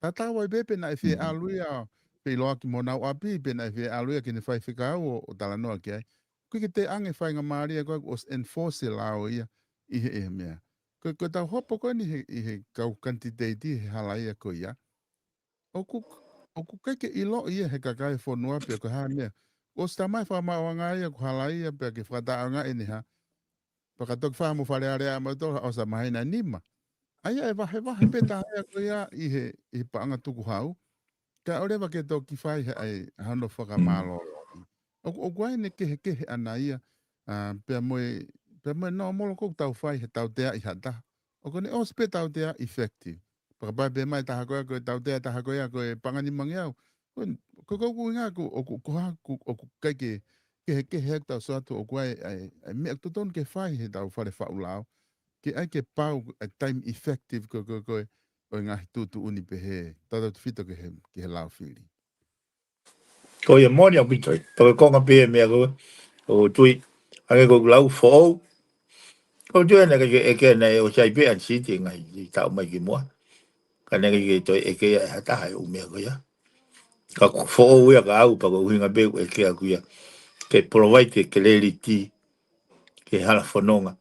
Tatau ai pē pe naʻe fie ʻalu ia, pe ʻiloa ki honau ʻapi, pe naʻe fie ʻalu ia ki heʻene faifekau ʻo, ʻo talanoa ki ai. ʻOku ʻikai ke toe ʻange faingamālie ko ē kuo ʻosi enforce e lao ia ʻi he, ʻi he meʻa. Ko, ko ʻetau hopo ko eni he, ʻi he kau kanititeiti he hala ia ko ia. ʻOku, ʻoku ʻikai ke ʻiloʻi ia he kakai fonua pe ko e hā e meʻa. ʻOsi talamai fakamaauʻanga ia ko e hala ia pea ke fakataʻanga ʻene hā. Pea ka toki fai mo Fale Alea mo e tō ʻosi māhina ʻe nima. ʻA ia ʻe vahevahe pē taha ia ko ia ʻi he, ʻi he paʻanga tukuhau. Kae ʻoua leva ke toki fai ha ʻai, hano fakamālōlō. ʻOku, ʻoku ʻi ai ʻene kehekehe ʻana ia, ʻa, pea mo e, pea mo e normal ʻoku tau fai he tautea ʻi ha taha. ʻOku ne ʻosi pē tautea effective. Pea kapau pehē mai taha ko ia ko e tautea taha ko ia ko e paʻanga nimangeau. Ko, ko, ko e ʻuhinga ʻoku, ʻoku, ʻoku hā, ʻoku, ʻoku ʻikai ke, kehekehe ʻetau sio atu ʻoku ʻi ai, ʻai, ʻai meʻa totonu ke fai he tau fale faʻu lao. Ke ʻai ke pau, ʻai time effective ko, ko, ko e, ʻo e ngaahi tuʻutuʻuni pehē, tautautefito ki he, ki he lao fili. Ko ia moʻoni ʻaupito ē. Pea ko e konga pē ia e meʻa ko ē, ʻoku ou tui, hangē ko ʻeku lau foʻou, ʻOku ʻikai ke ʻeke naʻe ʻosi ʻi ai pē ʻa e siti ngaahi taʻu mai ki muʻa. Ka naʻe ʻikai ke toe ʻeke ia ʻe ha taha e ʻū meʻa ko ia. Ka ko e foʻou ia ka au pea ko e ʻuhinga pē ʻoku ʻeke ʻaku ia. Ke provide ke clarity, ke hala fononga.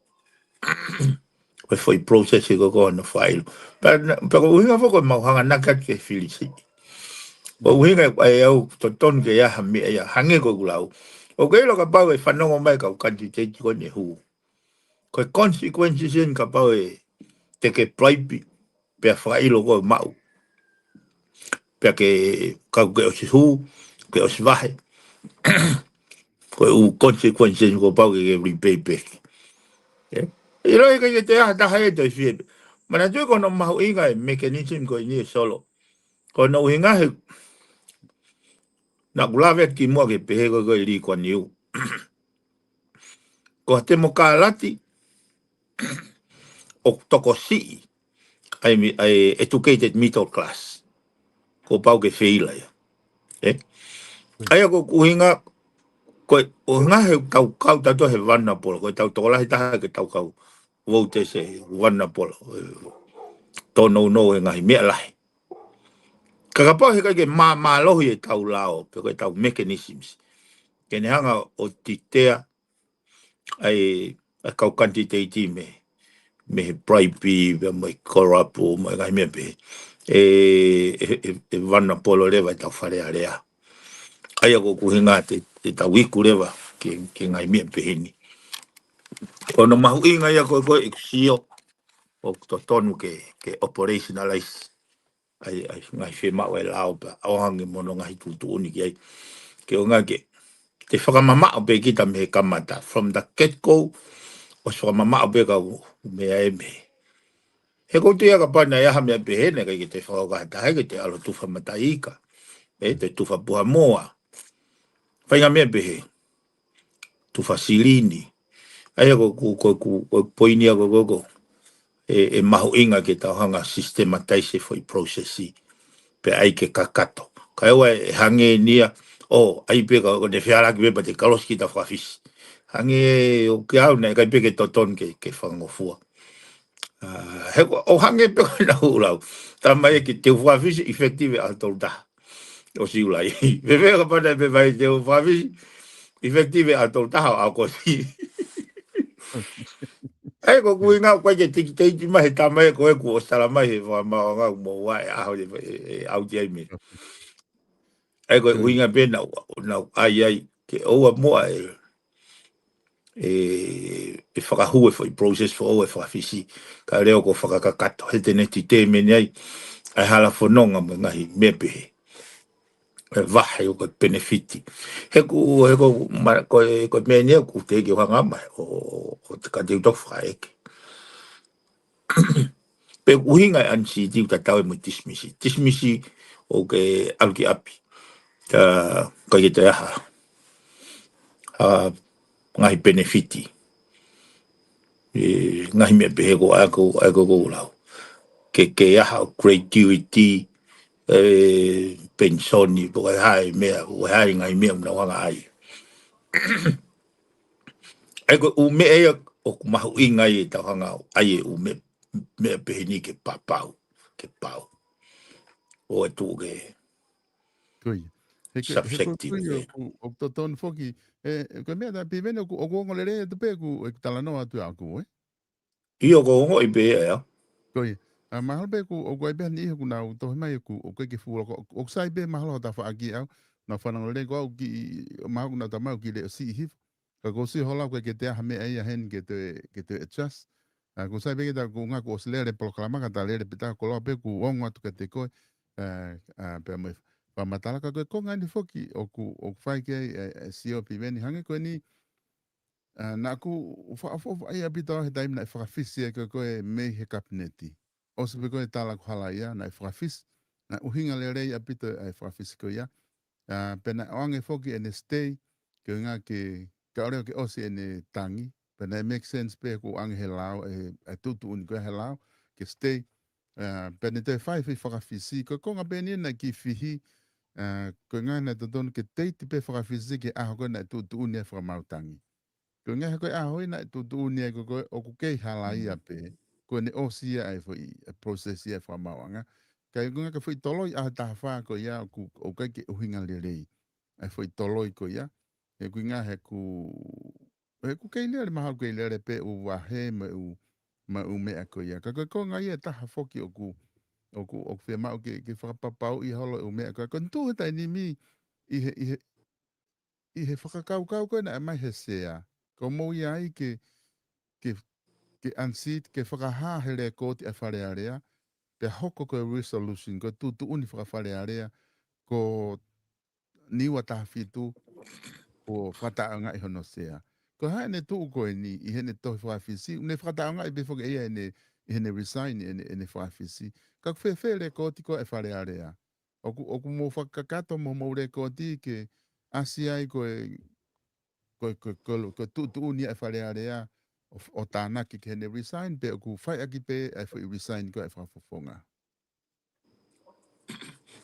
Ko e foʻi process ko ē ko hono fakaʻilo. Pea na-, pea ko e ʻuhinga foki ko e mau hanganaki atu ke filisi. Ko e ʻuhinga ʻe au totonu ke ʻi ai ha meʻa ia hangē ko ʻeku lau. ʻOku ke ʻilo kapau ʻe fanongo mai kau candidate ko eni hū. Ko e consequences eni kapau ʻe te ke bribe, pea fakaʻilo ko e maʻu. Pea ke kau ke ʻosi hū, ke ʻosi vahe. Ko e ʻū consequences ko pau ke ke repay back. ʻE? ʻIlo ʻe ʻikai ke toe ʻi ai ha taha ʻe toe fie. Manatuʻi ko hono mahuʻinga e mechanism ko eni ʻe Solo. Ko hono ʻuhinga he, naʻa ku lave atu ki muʻa ke pehē ko e, ko e Lee Kuan Yew. Ko e temokalati, ʻoku tokosiʻi ʻa e mi-, ʻa e educated middle class. Kuo pau ke feila ia. ʻE? ʻA ia ko e ʻuhinga, ko e ʻuhinga he tau kau tautolu he vulnerable, ko e tau tokolahi taha ke tau kau vote he vulnerable, ʻe, tōnounou he ngaahi meʻa lahi. Ka kapau he ʻikai ke mā-, mālohi e tau lao, pe ko e tau mechanisms. Ke ne hanga ʻo titea, ʻa e, ʻa e kau candidate mei, mei he bribe, pea mo e corrupt, mo e ngaahi meʻa pehē. ʻE, ʻe, ʻe, ʻe vulnerable leva e tau Fale Alea. ʻA ia ko e ʻuhinga te, te tau iku leva ke, ke ngaahi meʻa pehē ni. Ko hono mahuʻinga ia ko e, ko e ʻeku sio, ʻoku totonu ke, ke operationalize ʻa e, ʻa e ngaahi fiemaʻu e lao pea ʻoange mo hono ngaahi tuʻutuʻuni ki ai. Ke ʻuhinga ke, te fakamamaʻo pē kita mei he kamata. From the get-go, ʻosi fakamamaʻo pē kau meʻa ʻe meʻa. He ʻoku ou tui kapau naʻe ʻi ai ha meʻa pehē naʻe ʻikai ke te fakakaha taha ke te ʻalu tufa mataʻi ika. ʻE, te tufa puha moa. Fai ngaahi meʻa pehē. Tufa silini. ʻA ia ko, ko, ko, ko, ko e poini ia ko, ko, ko. ʻE, ʻe mahuʻinga ke tau hanga systematize e foʻi process. Pea ʻai ke kakato. Kae ʻoua ʻe hangē ni ia, ʻo, ʻai pē ka, ko e fehālaaki pē pea te kalosi kita fakafisi. Hangē ʻoku ke au naʻe ʻikai pē ke totonu ke, ke fakangofua. ʻA, he ko, ʻo hangē pē ko ena ʻū lau. Talamai ke te u fakafisi effective ʻaho tolu taha ʻo Siulai. Pea kapau naʻe pehē mai te u fakafisi effective ʻaho tolu taha ʻo ʻAokosi. ʻA ia ko e ʻuhinga ʻoku ʻikai ke tiki teiti mai he talamai ko ē kuo ʻosi talamai he fakamaauʻanga mo ua e ʻaho ʻe, ʻe, ʻe ʻauti ai mei. ʻA ia ko e ʻuhinga pē naʻa, naʻa ʻai ai ke ʻoua muʻa ʻe, ʻe, ʻe fakahū e foʻi process foʻou e fakafisi. Ka leo ko e fakakakato. He te ne determine ai ʻa e hala fononga mo e ngaahi meʻa pehē. ʻE vahe ʻo ko e benefit. He ʻoku, he ʻoku ma-, ko e, ko e meʻa ni ʻoku teʻeki ke u hanga mai, ʻo, ʻo, ʻo te ka te u toki fakaʻeke. Pe ʻuhinga e unseat ʻoku tatau mo e dismiss. Dismiss ʻoku ke ʻalu ki ʻapi. Ka, ʻikai ke toe ʻi ai ha, ha ngaahi benefit. ʻE, ngaahi meʻa pehē ko ē ʻoku, ʻoku, ʻoku lau. Ke, ke ʻi ai ha gratuity, ʻe, penisoni, pe ko e hā e meʻa, pe ko e hā e ngaahi meʻa ʻoku nau hanga ai. ʻA ia ko e ʻū meʻa ia ʻoku mahuʻinga ai e tau hanga ʻo ʻai e ʻū meʻa, meʻa pehē ni ke papau, ke pau. ʻO e tuʻu ke Ko ia. He ke, he ko e subjective, ko ia ē. ʻOku, ʻoku totonu foki. ʻE, ʻe, ko e meʻa tā Piveni ʻoku, ʻoku ongo lelei atu pē ʻeku, ʻeku talanoa atu ʻaʻaku, ē? ʻIo, ʻoku ongoʻi pē ia. Ko ia. ʻA, mahalo pē ʻoku, ʻoku ʻi ai pē ha niʻihi ʻoku nau tohi mai ʻoku, ʻoku ʻikai ke fuʻu loko, ʻoku, ʻoku sai pē mahalo ha tafaʻaki ʻe au, nau fanongo lelei ko au ki, mahalo ʻoku nau talamai ʻoku kiʻi leʻo siʻi hifo. Ka ʻoku ou sio hola ʻoku ʻikai ke toe ʻi ai ha meʻa ia heni ke toe, ke toe adjust. ʻA, ʻoku sai pē ke ta, ʻoku ou ngaahi ʻosi lele polokalama ka ta lele pē ta koloa pē ʻoku ongo atu kiate koe, ʻa, ʻa, pea mo e fakamatala ka ko e konga eni foki ʻoku, ʻoku fai ki ai, ʻe, ʻe, C E O Piveni hangē ko eni, ʻa, naʻa ku faʻa, faʻa, faʻa ʻai ʻaupito he taimi naʻe fakafisi ai ko ē ko ē mei he kapineti. ʻOsi pē ko e tala ko hala ia, naʻe fakafisi, naʻe ʻuhinga lelei ʻaupito ʻa e fakafisi ko ia. ʻA, pea naʻe ʻoange foki ʻene stay, ke ʻuhinga ke, ka ʻo leo ke ʻosi ʻene tangi, pea naʻe make sense pē ʻoku ʻoange he lao, ʻe, ʻe tuʻutuʻuni ko ē he lao, ke stay. ʻA, pea ne toe fai foʻi fakafisi, ko e konga pē eni naʻe kiʻi fihi, ʻa, ko e ʻuhinga naʻe totonu ke teiti pē fakafisi ki he ʻaho ko ē naʻe tuʻutuʻuni ai e fakamaau tangi. Ko e ngaahi ko e ʻaho ʻi naʻe tuʻutuʻuni ai ko e, ko e ʻoku kei hala ia pē. Ko ʻene ʻosi ia ʻa e foʻi, ʻa e process ia ʻa e fakamaauʻanga. Ka ʻi ko e ngaahi ko e foʻi toloi ʻaho taha fā ko ia ʻoku, ʻoku ʻikai ke ʻuhinga lelei. ʻA e foʻi toloi ko ia. He ʻoku ʻi ngaahi he ʻoku, he ʻoku kei lele, mahalo kei lele pē ʻū vahe mo e ʻū, mo e ʻū meʻa ko ia. Ka ko e konga ia ʻe taha foki ʻoku, ʻoku, ʻoku fiemaʻu ke, ke fakapapauʻi holo e ʻū meʻa ko ia. Ko e tuʻu he taimi ni ʻi he, ʻi he, ʻi he fakakaukau ko ē naʻe ʻomai he sea. Ko mou ia ai ke, ke, ke unseat, ke fakahā he lēkooti ʻa e Fale Alea, pea hoko ko e resolution, ko e tuʻutuʻuni faka-Fale Alea, ko Niua taha fitu, kuo fakataʻeʻaongaʻi hono sea. Ko e hā ʻene tuʻu ko eni, ʻi heʻene tohi fakafisi, ʻoku ne fakataʻeʻaongaʻi pē foki ʻe ia ʻene, ʻi heʻene resign, ʻene, ʻene fakafisi. Ka ʻoku fēfē lēkooti ko ē ʻa e Fale Alea. ʻOku, ʻoku mou fakakakato mo mou lēkooti ke ʻasi ai ko e, ko e, ko e, ko e, ko e tuʻutuʻuni ʻa e Fale Alea ʻo, ʻo tānaki ki heʻene resign, pe ʻoku fai ʻaki pē ʻa e foʻi resign ko ē ʻa e fakafofonga.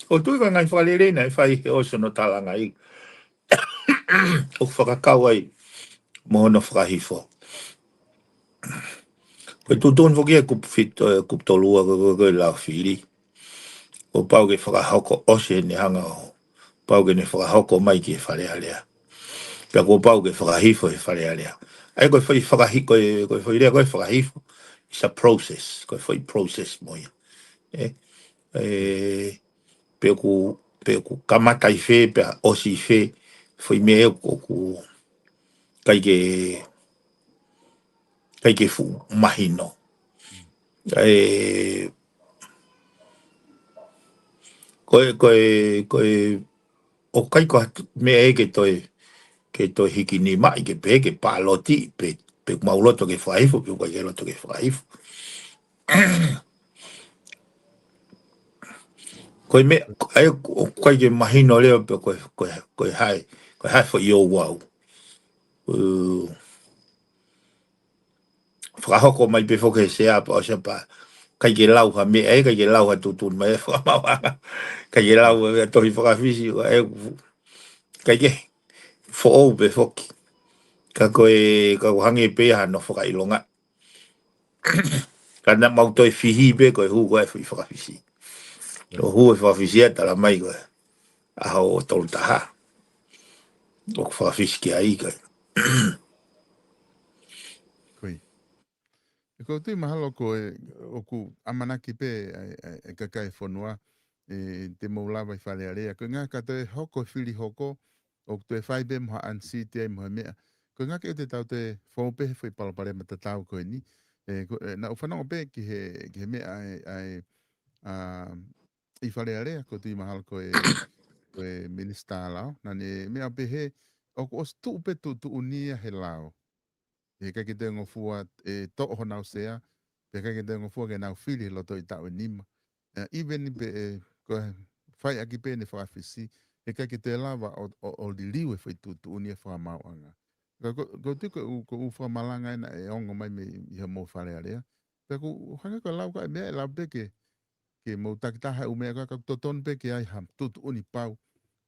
ʻOku ou tui ko e ngaahi fakalelei naʻe fai he ʻosi hono tālangaʻi. ʻOku fakakau ai mo hono fakahifo. Ko e tuʻutuʻuni foki ʻa e kupu fitu, ʻa e kupu tolu ua ko, ko, ko e lao fili. Kuo pau ke fakahoko ʻosi ʻene hanga ʻo, pau ke ne fakahoko mai ki he Fale Alea. Pea kuo pau ke fakahifo he Fale Alea. ʻA ia ko e foʻi fakahi-, ko e, ko e foʻi lea ko e fakahifo. It's a process. Ko e foʻi process mo ia. ʻE, ʻe, pe ʻoku, pe ʻoku kamata ʻi fē, pea ʻosi ʻi fē, foʻi meʻa ʻoku, ʻoku ʻikai ke, ʻikai ke fuʻu mahino. ʻE, ko e, ko e, ko e, ʻoku ʻikai ko ha t-, meʻa ia ke toe, ke toe hiki nima ai ke pehē ke pāloti, pe, pe ʻoku mau loto ke fakahifo, pe ʻoku ʻikai ke loto ke fakahifo. Ko e meʻa, ʻa ia ʻoku ʻikai ke mahino leva pe ko e, ko e, ko e hā e, ko e hā e foʻi ouau. ʻĒ, fakahoko mai pē foki he sea pea ʻosi pē. ʻIkai ke lau ha meʻa, ʻikai ke lau ha tuʻutuʻuni mai ʻa e fakamaauʻanga. ʻIkai ke lau ha tohi fakafisi, ʻa e, ʻikai ke foʻou pē foki. Ka ko e, ka ʻoku hangē pē ia hano fakaʻilonga. Ka naʻa mau toe fihi pē ko e hū ko ē foʻi fakafisi. ʻO hū e fakafisi ʻa e tala mai ko e ʻaho tolu taha. ʻOku fakafisi ki ai ka. Ko ia. ʻOku ou tui mahalo ko e, ʻoku ʻamanaki pē ʻa e, ʻa e, ʻa e kakai e fonua, ʻe, te mou lava ʻi Fale Alea. Ko e ngaahi ka toe hoko, fili hoko, ʻoku toe fai pē mo ha unseat ai mo ha meʻa. Ko e ngaahi ke ʻoku te tau toe fou pē he foʻi palopalema tatau ko eni. ʻE, ko, ʻe, naʻa ku fanongo pē ki he, ki he meʻa ʻa e, ʻa e, ʻa, ʻi Fale Alea, ʻoku ou tui mahalo ko e, ko e minisitā lao. Naʻa ne meʻa pehē, ʻoku ʻosi tuʻu pē tuʻutuʻuni ia he lao. ʻE ʻikai ke toe ngofua ʻe toʻo honau sea, pea ʻikai ke toe ngofua ke nau fili he loto ʻi taʻu ʻe nima. ʻE, even pē ʻe, ko e fai ʻaki pē ʻene fakafisi, ʻe ʻikai ke toe lava ʻo, ʻo, ʻo liliu e foʻi tuʻutuʻuni ʻa e fakamaauʻanga. Ka ko, ko e tui ko e ʻū, ko e ʻū fakamalanga ena ʻe ongo mai mei, ʻi he mo Fale Alea. Pea ʻoku hangē ko e lau ka e meʻa ʻe lau pē ke, ke mou takitaha ʻū meʻa ka, ka ʻoku totonu pē ke ʻi ai ha tuʻutuʻuni pau,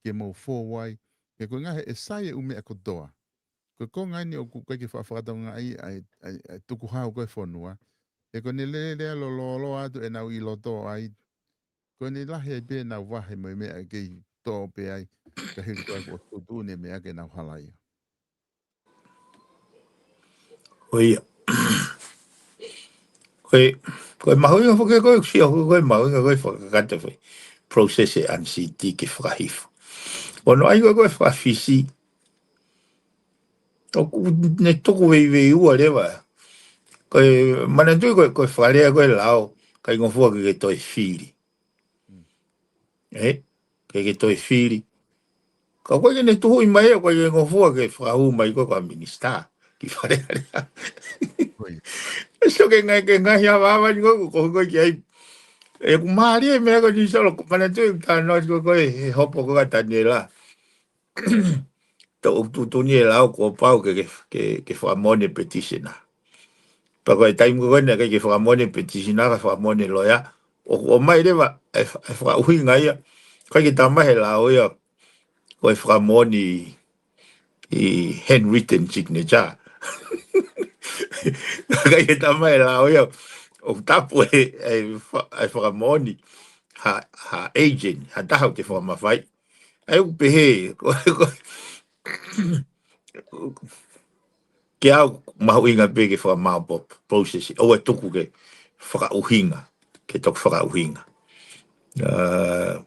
ke mou fou ai. He ko e ngaahi ʻe sai e ʻū meʻa kotoa. Ko e konga eni ʻoku ʻikai ke fa-, fakatokangaʻi ʻa e, ʻa e, ʻa e tukuhau ko e fonua. He ko ʻene lele lea lōloa atu ʻenau ʻi loto ai. Ko ʻene lahi ai pē ʻenau vahe mo e meʻa ʻe kei tō pē ai. Ka hili ko ē kuo tuʻutuʻuni e meʻa ke nau halaia. Ko ia. Ko e, ko e mahuʻinga foki ko e sio ko e mahuʻinga ko e fakakakato foʻi process e unseat ke fakahifo. ʻOku ʻi ai ko e, ko e fakafisi. ʻOku ne tuku veiveiua leva. Ko e manatuʻi ko e, ko e fakalea ko e lao, ʻikai ngofua ke ke toe fili. ʻE, ke ke toe fili. Ka ʻoku ʻikai ke ne tuhuʻi mai ʻe, ʻoku ʻikai ke ngofua ke fakahū mai ko e ko ha minisitā ki Fale Alea. Ko ia. So ke ngaahi, ke ngaahi avaava ni ko e, ko e, ko e ki ai. ʻE, ʻoku mālie e meʻa ko eni solo, ko e manatuʻi ʻeku talanoa ko e, ko e he hopo ko e ka Taniela. Tau tuʻutuʻuni e lao kuo pau ke, ke, ke, ke fakamoʻoni e petitioner. Pea ko e taimi ko ē naʻe ʻikai ke fakamoʻoni e petitioner, ka fakamoʻoni e loea. ʻOku ʻomai leva e, e fakaʻuhinga ia. ʻIkai ke tā mai he lao ia, ko e fakamoʻoni ʻi handwritten signature. Ka ʻi he tama e lao ia, ʻoku tapu e, e fa-, e fakamoʻoni, ha, ha agent, ha taha ʻoku te fakamafai. ʻA ia ʻoku pehē, ko, ko, ke au mahuʻinga pē ke fakamaopoopo, process, ʻoua ʻe tuku ke fakaʻuhinga, ke toki fakaʻuhinga. Uh,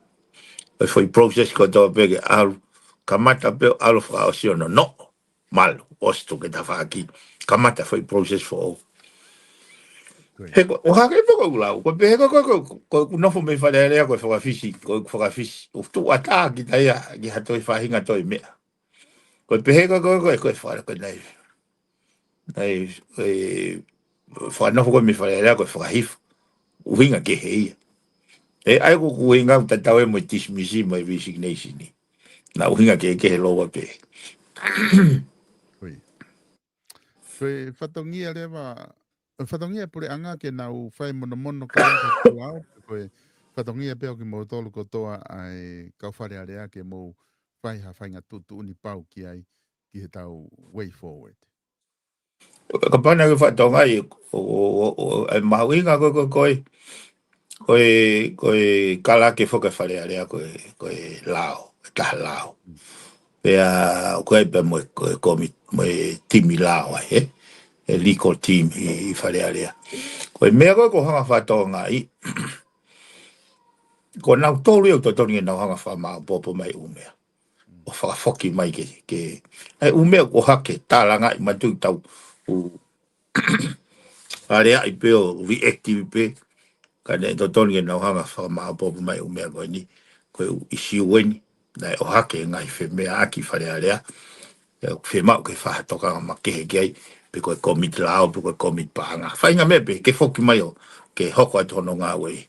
e foʻi process kotoa pē ke ʻalu, kamata pē ʻo ʻalu fakaʻosi ʻo nonoʻo, malu, ʻosi tuku e tafaʻaki, kamata foʻi process foʻou. He ko, ʻoku hake pē ko ʻeku lau, ko e pehē ko, ko, ko, ko ʻeku nofo mei Fale Alea ko e fakafisi, ko ʻeku fakafisi, ʻoku tuʻu ʻatā kita ia, ki ha toe faʻahinga toe meʻa. Ko e pehē ko, ko, ko, ko e fale ko nai. Nai, e, fakanofo ko mei Fale Alea ko e fakahifo. ʻUhinga kehe ia. E, ʻa ia ko ʻeku ʻuhinga ʻoku tatau ia mo e dismiss mo e resignation ni. Naʻa ʻuhinga kehekehe lōua pē. Ui. Ko e fatongia leva, fatongia puleʻanga ke nau fai monomono ka ko e lao, ko e fatongia pē ʻo kimoutolu kotoa ʻa e kau Fale Alea ke mou fai ha faʻahinga tuʻutuʻuni pau ki ai, ki heʻetau way forward. Kapau naʻa ke fatongia, ʻo, ʻo, ʻo, ʻo, e mahuʻinga ko, ko, ko e, ko e, ko e kalake foki ʻa Fale Alea ko e, ko e lao, e taha lao. Pea, ko e pea mo e, ko e komi-, mo e timi lao ai, ē? E legal team ʻi, ʻi Fale Alea. Ko e meʻa ko e ʻoku ou hanga fatongia, ko nautolu ia ʻoku totonu ke nau hanga fakamaopoopo mai ʻū meʻa. ʻO fakafoki mai ke, ke, ʻa e ʻū meʻa ʻoku ʻohake, tālangaʻi matuʻu tau, ʻū, aleaʻi pē ʻo reactive pē, ka ne totonu ke nau hanga fakamaopoopo mai ʻū meʻa ko eni, ko e ʻū ʻisiū eni, naʻe ʻohake ngaahi femeʻaʻaki Fale Alea, ʻe fiemaʻu ke fai ha tokanga makehe ki ai, pe ko e komiti lao, pe ko e komiti paʻanga. Faʻahinga meʻa pē, ke foki mai ʻo, ke hoko atu hono ngāue.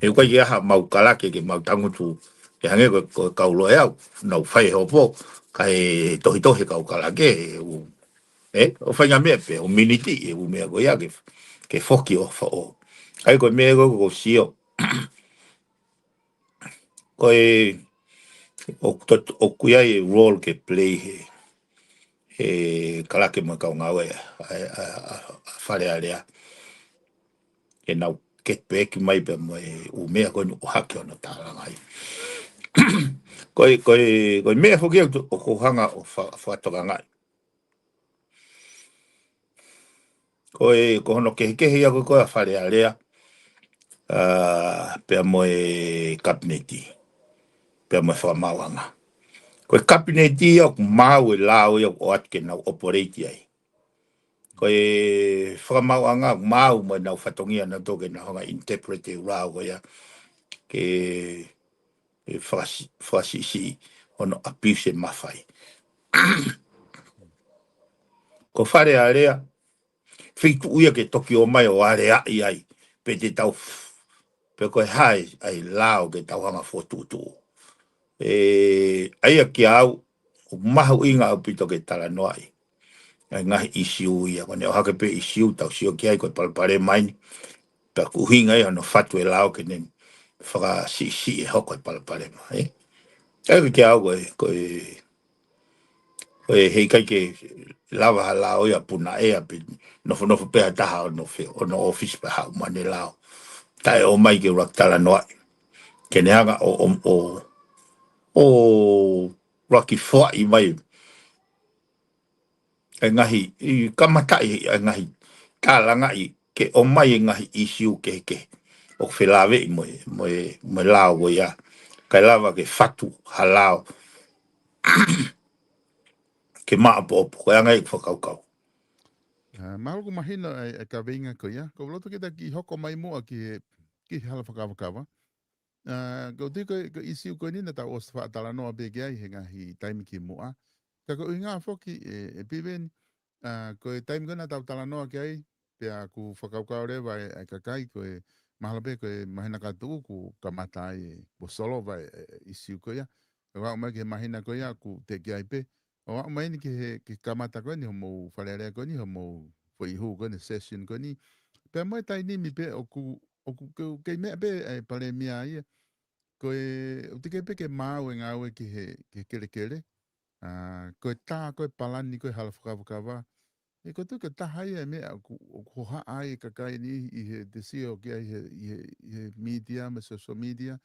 He ʻoku ʻikai ke ʻi ai haʻamau kalake ke mau tangutu, ke hangē ko, ko e kau loea au, nau fai e hopo, kae tohitohi e kau kalake, ʻū, ē, ʻo faʻahinga meʻa pē, ʻū miniti, ʻū meʻa ko ia ke, ke foki ʻo foʻou. ʻA ia ko e meʻa ko, ko sio. Ko e, ʻoku tot-, ʻoku ʻi ai e role ke play he, he kalake mo e kau ngāue ʻa, ʻa, ʻa, ʻa Fale Alea. Ke nau get back mai pē mo e ʻū meʻa ko eni ʻoku ʻohake hono tālangaʻi. Ko e, ko e, ko e meʻa foki ʻoku, ʻoku ou hanga ʻo fa-, fakatokangaʻi. Ko e, ko hono kehekehe ia ko, ko e ʻa Fale Alea, ā, pea mo e kapineti, pea mo e fakamaauʻanga. Ko e kapineti ia ʻoku maau e lao ia ʻoku ʻoatu ke nau operate ai. Ko e fakamaauʻanga ʻoku maau mo ʻenau fatongia nautolu ke nau hanga interpret e lao ko ia ke, ke fakasi-, fakasiʻisiʻi hono abuse e mafai. Ko Fale Alea, feituʻu ia ke toki ō mai ʻo aleaʻi ai, pe te tau f-, pe ko e hā e, ʻa e lao ke tau hanga fokotuʻutuʻu. ʻE, ʻa ia kia au, ʻoku mahuʻinga ʻaupito ke talanoaʻi ʻa e ngaahi ʻisiū ia, ko ʻene ʻohake pē ʻisiū tau sio ki ai ko e palopalema eni, pea ʻoku ʻuhinga ia hono fatu e lao ke ne fakasiʻisiʻi e hoko e palopalema, ē? ʻA ia kia au ko e, ko e, ko e heʻikai ke lava ha lao ia puna ʻea pe nofonofo pē ha taha ʻo nofo, ʻo nofo ʻōfisi pē haʻu mo ʻene lao. Taʻe ō mai ke ʻuluaki talanoaʻi. Ke ne hanga ʻo, ʻo, ʻo, ʻo ʻuluaki foaʻi mai e ngaahi, ʻi kamataʻi e ngaahi tālangaʻi ke ʻomai e ngaahi ʻisiū kehekehe ʻoku felāveʻi mo e, mo e, mo e lao ko ia. Kae lava ke fatu ha lao ke maopoopo, ko e anga ia ʻeku fakakaukau. Ā, mahalo ʻoku mahino ʻa e, ʻa e kaveinga ko ia. ʻOku ou loto ke ta kiʻi hoko mai muʻa ki he, ki he hala fakakavakava. Ā, ʻoku ou tui ko e, ko e ʻisiū ko eni naʻa tau ʻosi faʻa talanoa pē ki ai he ngaahi taimi kimuʻa. Ka ko e ʻuhinga foki ē, ē Piveni, ā, ko e taimi ko ē naʻa tau talanoa ki ai, pea ʻoku fakakaukau leva e, e kakai ko e mahalo pē ko e māhina ka tuʻu kuo kamata ai e, kuo solova e, e, ʻisiū ko ia. ʻO aʻu mai ki he māhina ko ia ʻoku teʻeki ai pē. ʻO aʻu mai eni ki he, ki he kamata ko eni hoʻomou Fale Alea ko eni, hoʻomou foʻi hū ko eni, session ko eni. Pea mo e taimi ni pē ʻoku, ʻoku ke, kei meʻa pē e Palēmia ia. Ko e, ʻoku teʻeki ai pē ke maau e ngāue ki he, ki he kelekele. Ā, ko e tā, ko e palani, ko e hala fakakavakava. He ko e tuʻu ke taha ia e meʻa ʻoku, ʻoku hohaʻa ai e kakai ni ʻi he te sio ki ai he, ʻi he, ʻi he media, mo e social media.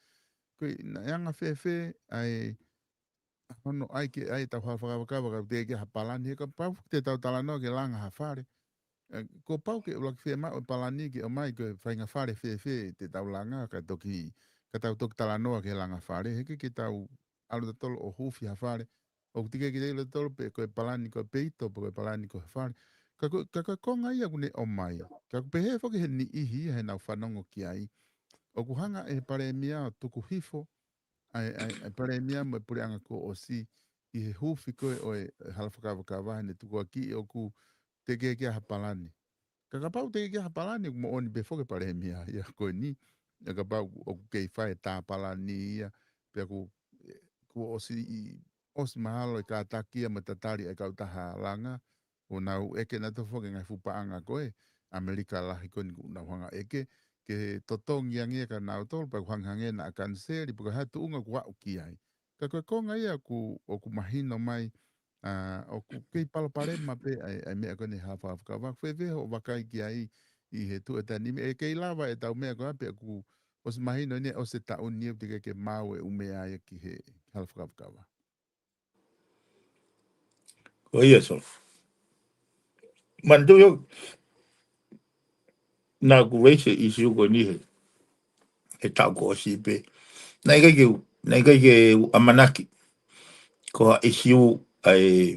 Ko e naʻe anga fēfē ʻa e hono ʻai ke ʻai ʻetau hala fakavakava ka teʻeki ai ha palani, he kapau te tau talanoa ke langa ha fale. ʻE, kuo pau ke ʻuluaki fiemaʻu e palani ke ʻomai ko e faʻahinga fale fēfē te tau langa, ka toki, ka tau toki talanoa ke langa fale, he ʻikai ke tau ʻalu tautolu ʻo huufi ha fale. ʻOku teʻeki ke ʻilo tautolu pe ko e palani ko e peito, pe ko e palani ko e fale. Ka ko, ka ko e konga ia ʻoku ne ʻomai. Ka ʻoku pehē foki he niʻihi ia heʻenau fanongo ki ai. ʻOku hanga ʻe he palēmia ʻo tuku hifo ʻa e, ʻa e, ʻa e palēmia mo e puleʻanga kuo ʻosi ʻi he huufi ko ē ʻo e hala fakavakava, heʻene tukuakiʻi ʻoku teʻeki ai ke ʻi ai ha palani. Ka kapau teʻeki ai ke ʻi ai ha palani, ʻoku moʻoni pē foki e palēmia ia ko eni. ʻE kapau ʻoku kei fai e tā palani ia, pea kuo, kuo ʻosi ʻi, ʻosi mahalo e kātaki ia mo e tatali ʻa e kautaha langa, ʻo nau ʻeke nautolu foki e ngaahi fuʻu paʻanga ko ē ʻAmelika lahi ko eni ʻoku nau hanga ʻeke, ke totongi ange ia kia nautolu, pea ʻoku hangehangē naʻa kaniseli, pe ko e hā e tuʻunga ʻoku aʻu ki ai. Ka ko e konga ia ʻoku, ʻoku mahino mai, ʻa, ʻoku kei palopalema pē ʻa e, ʻa e meʻa ko eni hala fakavakava, fēfē hoʻo vakai ki ai ʻi he tuʻu ʻe taha ni, ʻe kei lava ʻetau meʻa ko ē pea ʻoku ʻosi mahino eni ʻosi e taʻu ni ʻoku teʻeki ke maʻu e ʻū meʻa ia ki he hala fakavakava. Ko ia, Solo. Manatu ʻoku, naʻa ku raise e issue ko eni he, he taʻu kuo ʻosi pē. Naʻe ʻikai ke u, naʻe ʻikai ke u ʻamanaki ko ha issue ʻa e,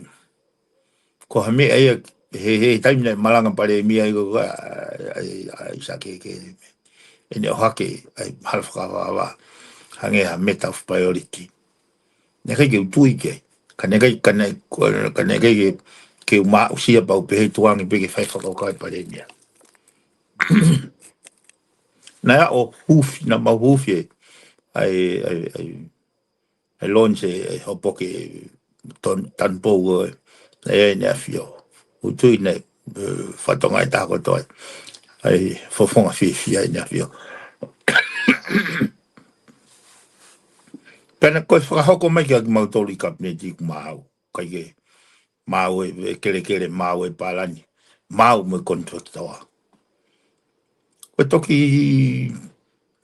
ko ha meʻa ia, he, he taimi naʻe malanga palēmia ai ko, ʻa, ʻa, ʻa, ʻa, ʻa, ke, ke, ʻene ʻohake ʻa e hala fakavakava hangē ha matter of priority. Naʻe ʻikai ke u tui ki ai. Ka naʻe ʻikai, ka naʻe, ka naʻe ʻikai ke, ke u maʻusia pau pehē tuangi pē ke fai fakakaukau e palēmia. Naʻe ʻa ʻo huufi, naʻa mau huufi e, ʻa e, ʻa e, ʻa e, ʻa e launch e, ʻa e hopo ke ton-, tanupou ko ē, ʻa ʻEne ʻAfio. ʻOku ou tui naʻe, ʻe, fatongia ʻe taha kotoa ai. ʻA e fofonga fiefia ʻEne ʻAfio. Pea naʻe ko e fakahoko mai kia kimautolu ʻi kapineti ʻoku maau. ʻIkai ke maau e, e kelekele, maau e palani. Maau mo e contractor. Ko e toki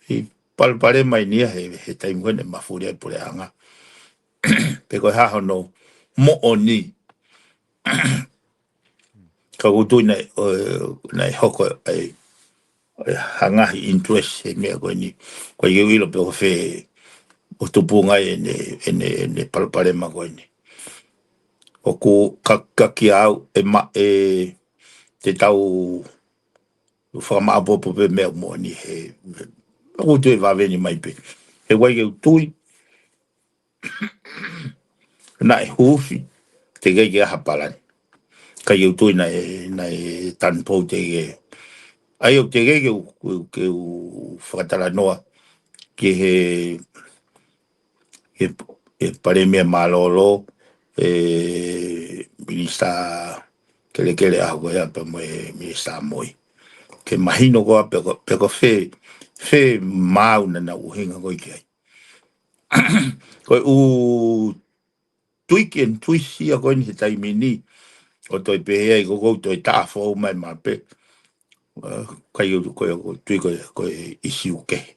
ʻi palopalema eni ia he, he taimi ko ē naʻe mafuli ai e puleʻanga. Pe ko e hā hono moʻoni. Ka ʻoku ou tui naʻe, ʻo, naʻe hoko ai, ʻo, ha ngaahi interest he meʻa ko eni. ʻOku ʻikai ke u ʻilo pe ko fē ʻoku tupunga ai ʻene, ʻene, ʻene palopalema ko eni. ʻOku ka, ka kia au, ʻe ma-, ʻe te tau fakamaʻopoʻopo pē meʻa moʻoni he, ʻoku ou tui ʻe vave ni mai pē. He ʻoku ʻikai ke u tui, naʻe huufi, teʻeki ai ke ʻi ai ha palani. ʻIkai ke u tui naʻe, naʻe tanupou teʻeki. ʻA ia ʻoku teʻeki ke u, ke u, ke u fakatalanoa ki he, he, he palēmia mālōlō, ʻe Minisitā Kelekele ʻaho ko ia pea mo e Minisitā Moi. Ke mahino ko ā pe ko, pe ko fē, fē maau naʻa nau ʻuhinga ko ē ki ai. Ko e ʻū tweak and twist ia ko eni he taimi ni, ʻo toe pehē ai ko ʻoku toe taʻafoʻou mai maʻu pē. ʻA, ʻikai ke u, ko e, ko e tui ko e, ko e issue kehe.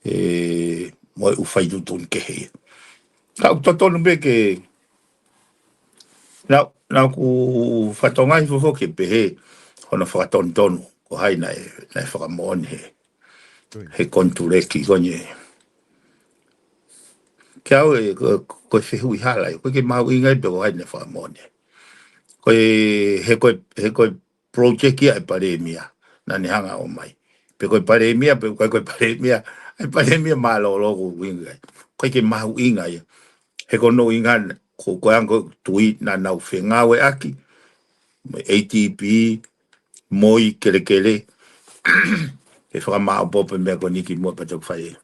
ʻE, mo e ʻū fai tuʻutuʻuni kehe ia. Ka ʻoku totonu pē ke, naʻa, naʻa ku fatongia hifo foki ke pehē, hono fakatonutonu, ko hai naʻe, naʻe fakamoʻoni he, Tui. he konituleki ko eni. Kia au ʻe, ko, ko e fehuʻi hala ia, ʻoku ʻikai ke mahuʻinga ia pe ko hai naʻe fakamoʻoni. Ko e, he ko e, he ko e project ia ʻa e palēmia, naʻa ne hanga ʻo ʻomai. Pe ko e palēmia, pe ʻikai ko e palēmia, ʻa e palēmia mālōlō ʻoku ʻuhinga ai. ʻOku ʻikai ke mahuʻinga ia. He ko hono ʻuhinga, ko, ko e anga ko e tui naʻa nau fengāueʻaki, mo e A D B, Moi, Kelekele, ke fakamaʻopoʻopo e meʻa ko eni kimuʻa pea toki fai.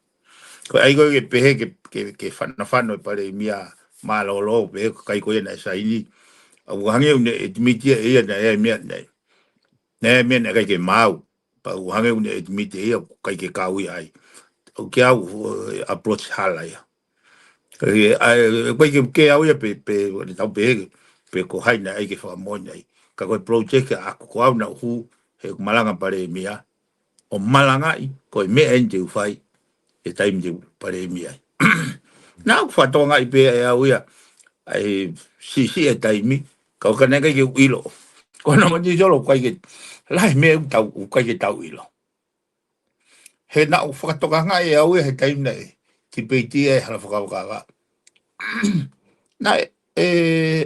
Ko e ʻai ko ē ke pehē ke, ke, ke fanofano e palēmia mālōlō, pehē ko e kakai ko ia naʻe saini. ʻA, ʻoku hangē ʻoku ne admit ia ʻe ia naʻe ʻi ai e meʻa naʻe, naʻe ʻi ai e meʻa naʻe ʻikai ke maau. Pea ʻoku hangē ʻoku ne admit ʻe ia ʻoku ʻikai ke kau ia ai. ʻOku ʻikai ke u, ʻe, approach hala ia. ʻE, ʻa, ʻe, ʻikai ke, ke au ia pe, pe, ʻe tau pehē, pe ko hai naʻe ʻai ke fakamoʻoni ai. Ka ko e project ʻaʻaku ko au naʻa ku hū he ʻeku malanga palēmia, ʻo malangaʻi ko e meʻa eni te u fai he taimi te u palēmia ai. Naʻa ku fakatokangaʻi pē ʻe au ia ʻa e siʻisiʻi e taimi, ka ʻoku ʻikai ke u ʻilo. Ko hono moʻoni Solo, ʻoku ʻikai ke, lahi e meʻa ʻoku tau, ʻoku ʻikai ke tau ʻilo. He naʻa ku fakatokangaʻi ʻe au ia he taimi naʻe tipeiti ai e hala fakavakava. Naʻe, ʻe,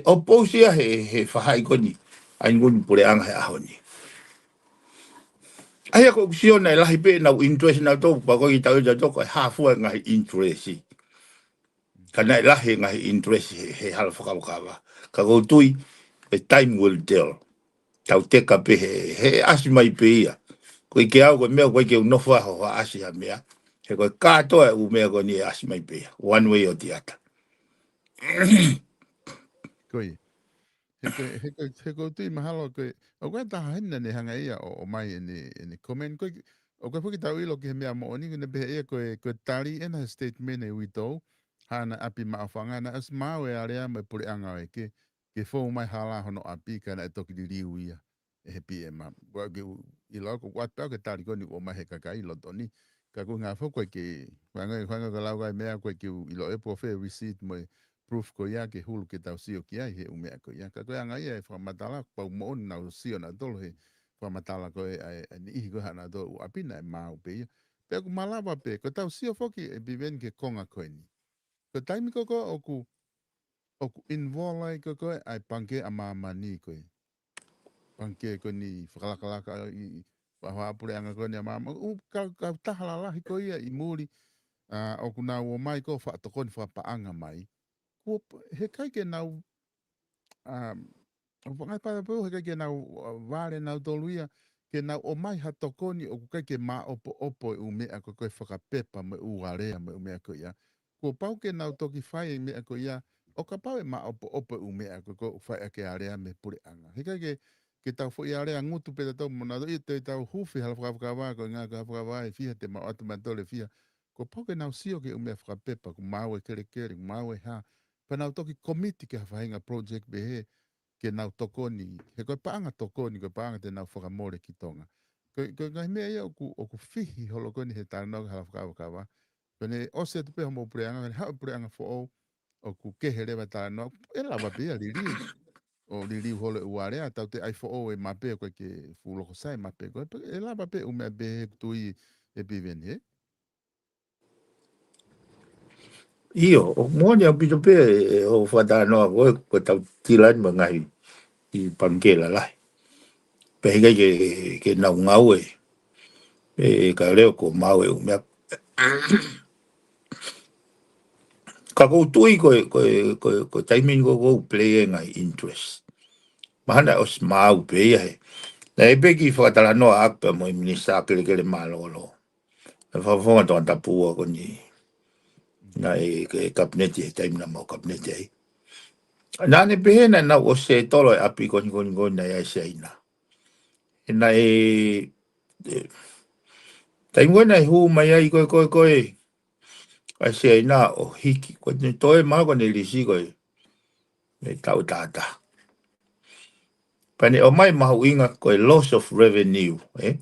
ʻo pousi ia he, he faʻahi ko eni, ʻa e ngaahi puleʻanga he ʻaho ni. ʻA ia ko ʻeku sio naʻe lahi pē ʻenau interest naʻa tau, pea ko e tau ia tau ko e hā fua e ngaahi interest. Ka naʻe lahi e ngaahi interest he, he hala fakavakava. Ka ʻoku ou tui, e time will tell. Tau teka pē he, he ʻasi mai pē ia. Ko e ke au, ko e meʻa, ko e ke u nofo ai ʻo ʻasi ha meʻa. He ko e kātoa e ʻū meʻa ko eni ʻe ʻasi mai pē ia. One way or the other. Ko ia. He ko, he ko, he ko e tui mahalo ko e, ʻoku ʻi ai e taha heni naʻa ne hanga ia ʻo, ʻo ʻomai ʻene, ʻene comment. Ko e, ʻoku ʻikai foki ke tau ʻilo ki he meʻa moʻoni, ko ʻene pehē ia ko e, ko e tali ʻena he statement ʻa e uitou, haʻana ʻapi maʻu fanga, naʻe ʻosi maau e alea mo e puleʻanga ʻo ʻeke, ke fou mai hala hono ʻapi ka naʻe toki liliu ia ʻe he P M. Ua ke u, ʻilo ko ʻoatu pē au ke tali ko eni ʻoku ʻomai he kakai ʻi loto ni. Ka ko e ngaahi foʻi ko e ke, hanga, hanga ka lau kai meʻa ko e ke u ʻilo e pō fē receipt mo e proof ko ia ke hulu ke tau sio ki ai he ʻū meʻa ko ia. Ka ko e anga ia e fakamatala, pau moʻoni naʻa nau sio nautolu he fakamatala ko e ʻa e, ʻa e niʻihi ko e haʻanautolu ʻū ʻapi naʻe maau pē ia. Pea ʻoku malava pē, ko ʻetau sio foki ʻe Piveni ki he konga ko eni. Ko e taimi ko ē ʻoku, ʻoku involve ai ko ē ʻa e Pangikē ʻa Māmani ko ē. Pangikē ko eni fakalakalaka ʻi, ʻi, ʻa e puleʻanga ko eni ʻa Māmani. ʻOku kau, kau taha lalahi ko ia ʻi muli, ʻa, ʻoku nau ō mai ko e faʻa tokoni fakapaʻanga mai. Kuo p-, heʻikai ke nau, ʻa, ʻoku fakaʻai pata pē heʻikai ke nau, ʻa, vale nautolu ia, ke nau ō mai ha tokoni ʻoku ʻikai ke maʻopoʻopo e ʻū meʻa ko e, ko e fakapepa mo e ʻū alea mo e ʻū meʻa ko ia. Kuo pau ke nau toki fai e meʻa ko ia, ʻo kapau ʻe maʻopoʻopo e ʻū meʻa ko e, ko e fai ʻaki e alea mei he puleʻanga. Heʻikai ke, ke tau foʻi alea ngutu pē tautolu mo nautolu ia te tau hufi hala fakavakava ko e ngaahi hala fakavakava ʻe fiha te mau ʻatu mautolu ʻe fiha. Kuo pau ke nau sio ki he ʻū meʻa fakapepa, kuo maau e kelekele, kuo maau e hā. Pea nau toki komiti ki ha faʻahinga project pehē, ke nau tokoni, he ko e paʻanga tokoni, ko e paʻanga te nau fakamole ki Tonga. Ko e, ko e ngaahi meʻa ia ʻoku, ʻoku fihi holo ko eni he talanoa ki he hala fakavakava. Ko ʻene ʻosi atu pē hoʻomou puleʻanga, ko ʻene haʻu e puleʻanga foʻou, ʻoku kehe leva e talanoa, ʻe lava pē ia liliu. ʻO liliu holo e ʻū alea, tau te ʻai foʻou e mape ko e ke fuʻu loko sai e mape ko e, ʻe lava pē ʻū meʻa pehē he ʻoku tui ʻe Piveni, hē? ʻIo, ʻoku moʻoni ʻaupito pē ʻe, ʻe hoʻo fakatalanoa ko e, ko ʻetau tila ni mo e ngaahi pangikē lalahi. Pea heʻikai ke, ke nau ngāue, ʻe, ka leo kuo maau e ʻū meʻa. Ka ʻoku ou tui ko e, ko e, ko e, ko e taimi ni ko e ʻoku play e ngaahi interest. Mahalo naʻe ʻosi maau pē ia he. Naʻe ʻi ai pē e kiʻi fakatalanoa ʻaʻaku pea mo e minisitā kelekele mālōlō. Naʻe fakafofonga Tongatapu ua ko eni. Naʻe ʻi he kapineti he taimi naʻa mau kapineti ai. Naʻa ne pehē naʻa nau ʻosi settle e ʻapi ko eni, ko eni, ko eni naʻe ʻi ai Siaina. ʻE naʻe, ʻe, taimi ko ē naʻe hū mai ai ko e, ko e, ko e ʻa Siaina ʻo hiki. Ko ʻene toe mahalo ko ʻene lisi ko e, ʻe taʻu taha taha. Pea ne ʻomai mahuʻinga ko e loss of revenue, ē?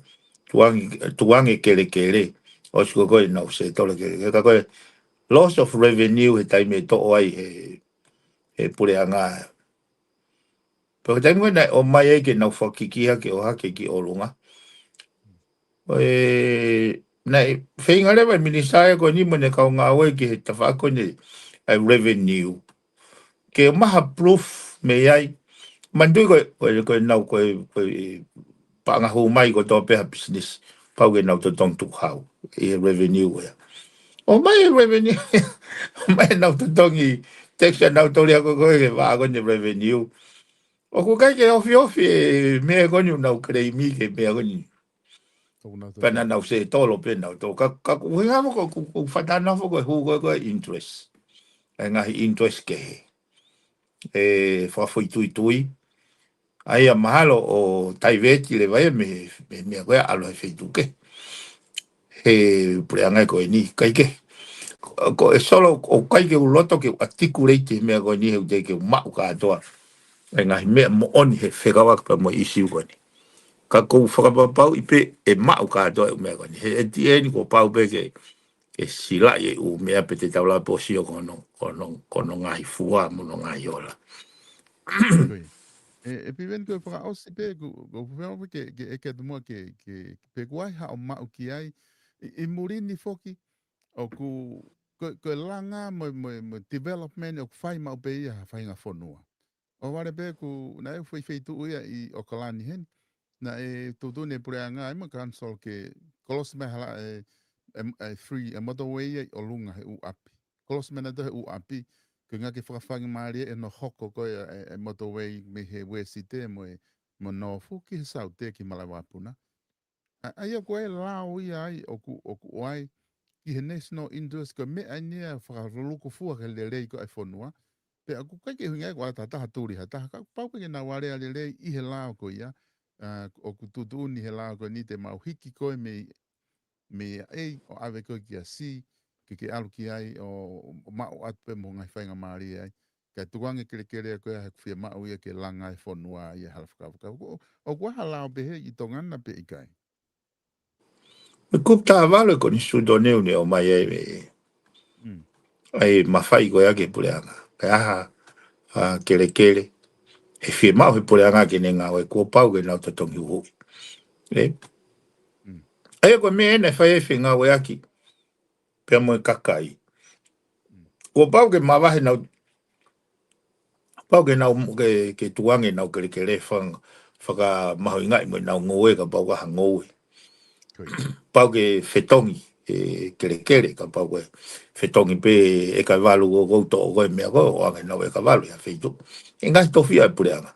Tukuange, tukuange kelekele. ʻOsi ko e ko e nau settle kelekele. Ka ko e loss of revenue he taimi ʻe toʻo ai he, he puleʻanga. Pea ko e taimi ko ē naʻe ʻomai ai ke nau fakakikihi ke ʻohake ki ʻolunga. ʻE, naʻe feinga leva e minisitā ko eni mo ʻene kau ngāue ki he tafaʻaki ko eni ʻa e revenue. Ke maha proof mei ai. Manatuʻi ko e, ko e, ko e nau ko e, ko e paʻanga hū mai ko e toʻo pē ha business. Pau ke nau totongi tukuhau ʻi he revenue ia. ʻOmai e revenue. ʻOmai nau totongi tax ʻa nautolu ia ko e, ko e, ke vā ko eni revenue. ʻOku ʻikai ke ofiofi e meʻa ko eni ʻoku nau claim ke meʻa ko eni. Pea naʻa nau settle pē nautolu. Ka, ka ʻoku ʻuhinga foki ʻoku, ʻoku fakatalanoa foki ko e hū ko e, ko e interest. ʻA e ngaahi interest kehe. ʻE fakafoʻituitui. ʻA ia mahalo ʻo taiveti leva ia mei, mei, mei he meʻa ko e ʻalu he feituʻu kehe. He puleʻanga ko eni, ʻikai ke. Ko, ko e Solo, ʻoku ʻikai ke u loto ke u articulate e meʻa ko eni he ʻoku teʻeki ke u maʻu kātoa. ʻa e ngaahi meʻa moʻoni he fekauʻaki pea mo e ʻīsiu ko eni. Ka ʻoku ou fakapapauʻi pē ʻe maʻu kātoa e ʻū meʻa ko eni. He ʻe tieni kuo pau pē ke, ke silaʻi e ʻū meʻa pē te tau lava pē ʻo sio ko hono, ko hono, ko hono ngaahi fua mo hono ngaahi ola. ʻE, ʻe Piveni ko e fakaʻosi pē, ko, ko fea pē ke, ke ʻeke atu muʻa ke, ke, pe kuo ʻi ai haʻo maʻu ki ai, ʻi, ʻi muli ni foki, ʻoku, ko, ko e langa mo, mo, mo development ʻoku fai maʻu pē ia ha faʻahinga fonua. ʻO vale pē ku, naʻe ʻi ai e foʻi feituʻu ia ʻi ʻOkalani heni. Naʻe tuʻutuʻuni e puleʻanga ai mo e council ke kolosi mai hala e, e, e three, e motorway ia ʻi ʻolunga he ʻū ʻapi. Kolosi mai nautolu he ʻū ʻapi, ko e ʻuhinga ke fakafaingamālie ʻi hono hoko ko ē e, e motorway mei he Uēsite mo e, mo Nōfu ki he Saute ki Malaʻevapuna. ʻA, ʻa ia ko e lao ia ai ʻoku, ʻoku ʻoai ki he national interest ko e meʻa eni ia fakalukufua ki he lelei ko ē ʻa e fonua. Pea ʻoku ʻikai ke ʻuhinga ia ko e ʻalu ha taha tuli ha taha, ka ʻoku pau pē ke nau alea lelei ʻi he lao ko ia, ʻa, ʻoku tuʻutuʻuni he lao ko eni te mau hiki koe mei, mei ʻa E ʻo ʻave koe ki ʻa C, ke ke ʻalu ki ai ʻo, ʻo maʻu atu pē mo e ngaahi faingamālie ai. Kae tukuange kelekele ko ia he ʻoku fiemaʻu ia ke langa e fonua ia hala fakafaka. ʻOku, ʻoku ʻi ai ha lao pehē ʻi Tonga na pe ʻikai? Mei he kupu taha valu e konisitūtone ʻoku ne ʻomai ai e, Mm. ʻa e mafai ko ia ki he puleʻanga. Kae ʻi ai ha, ha kelekele ʻe fiemaʻu he puleʻanga ke ne ngāue, kuo pau ke nau totongi huhuʻi. ʻE? Mm. ʻA ia ko e meʻa ena ʻe fai ai e fengāueʻaki pea mo e kakai. Kuo pau ke mavahe nau, pau ke nau, ke, ke tukuange nau kelekele fang-, fakamahuʻingaʻi mo nau ngoue kapau ʻoku ʻi ai ha ngoue. Ko ia. Pau ke fetongi e kelekele kapau ʻoku fetongi pē ʻeka valu ʻoku ou toʻo ko e meʻa ko ē ʻo ʻoange nau ʻeka valu ia feituʻu. ʻI he ngaahi tofiʻa e puleʻanga.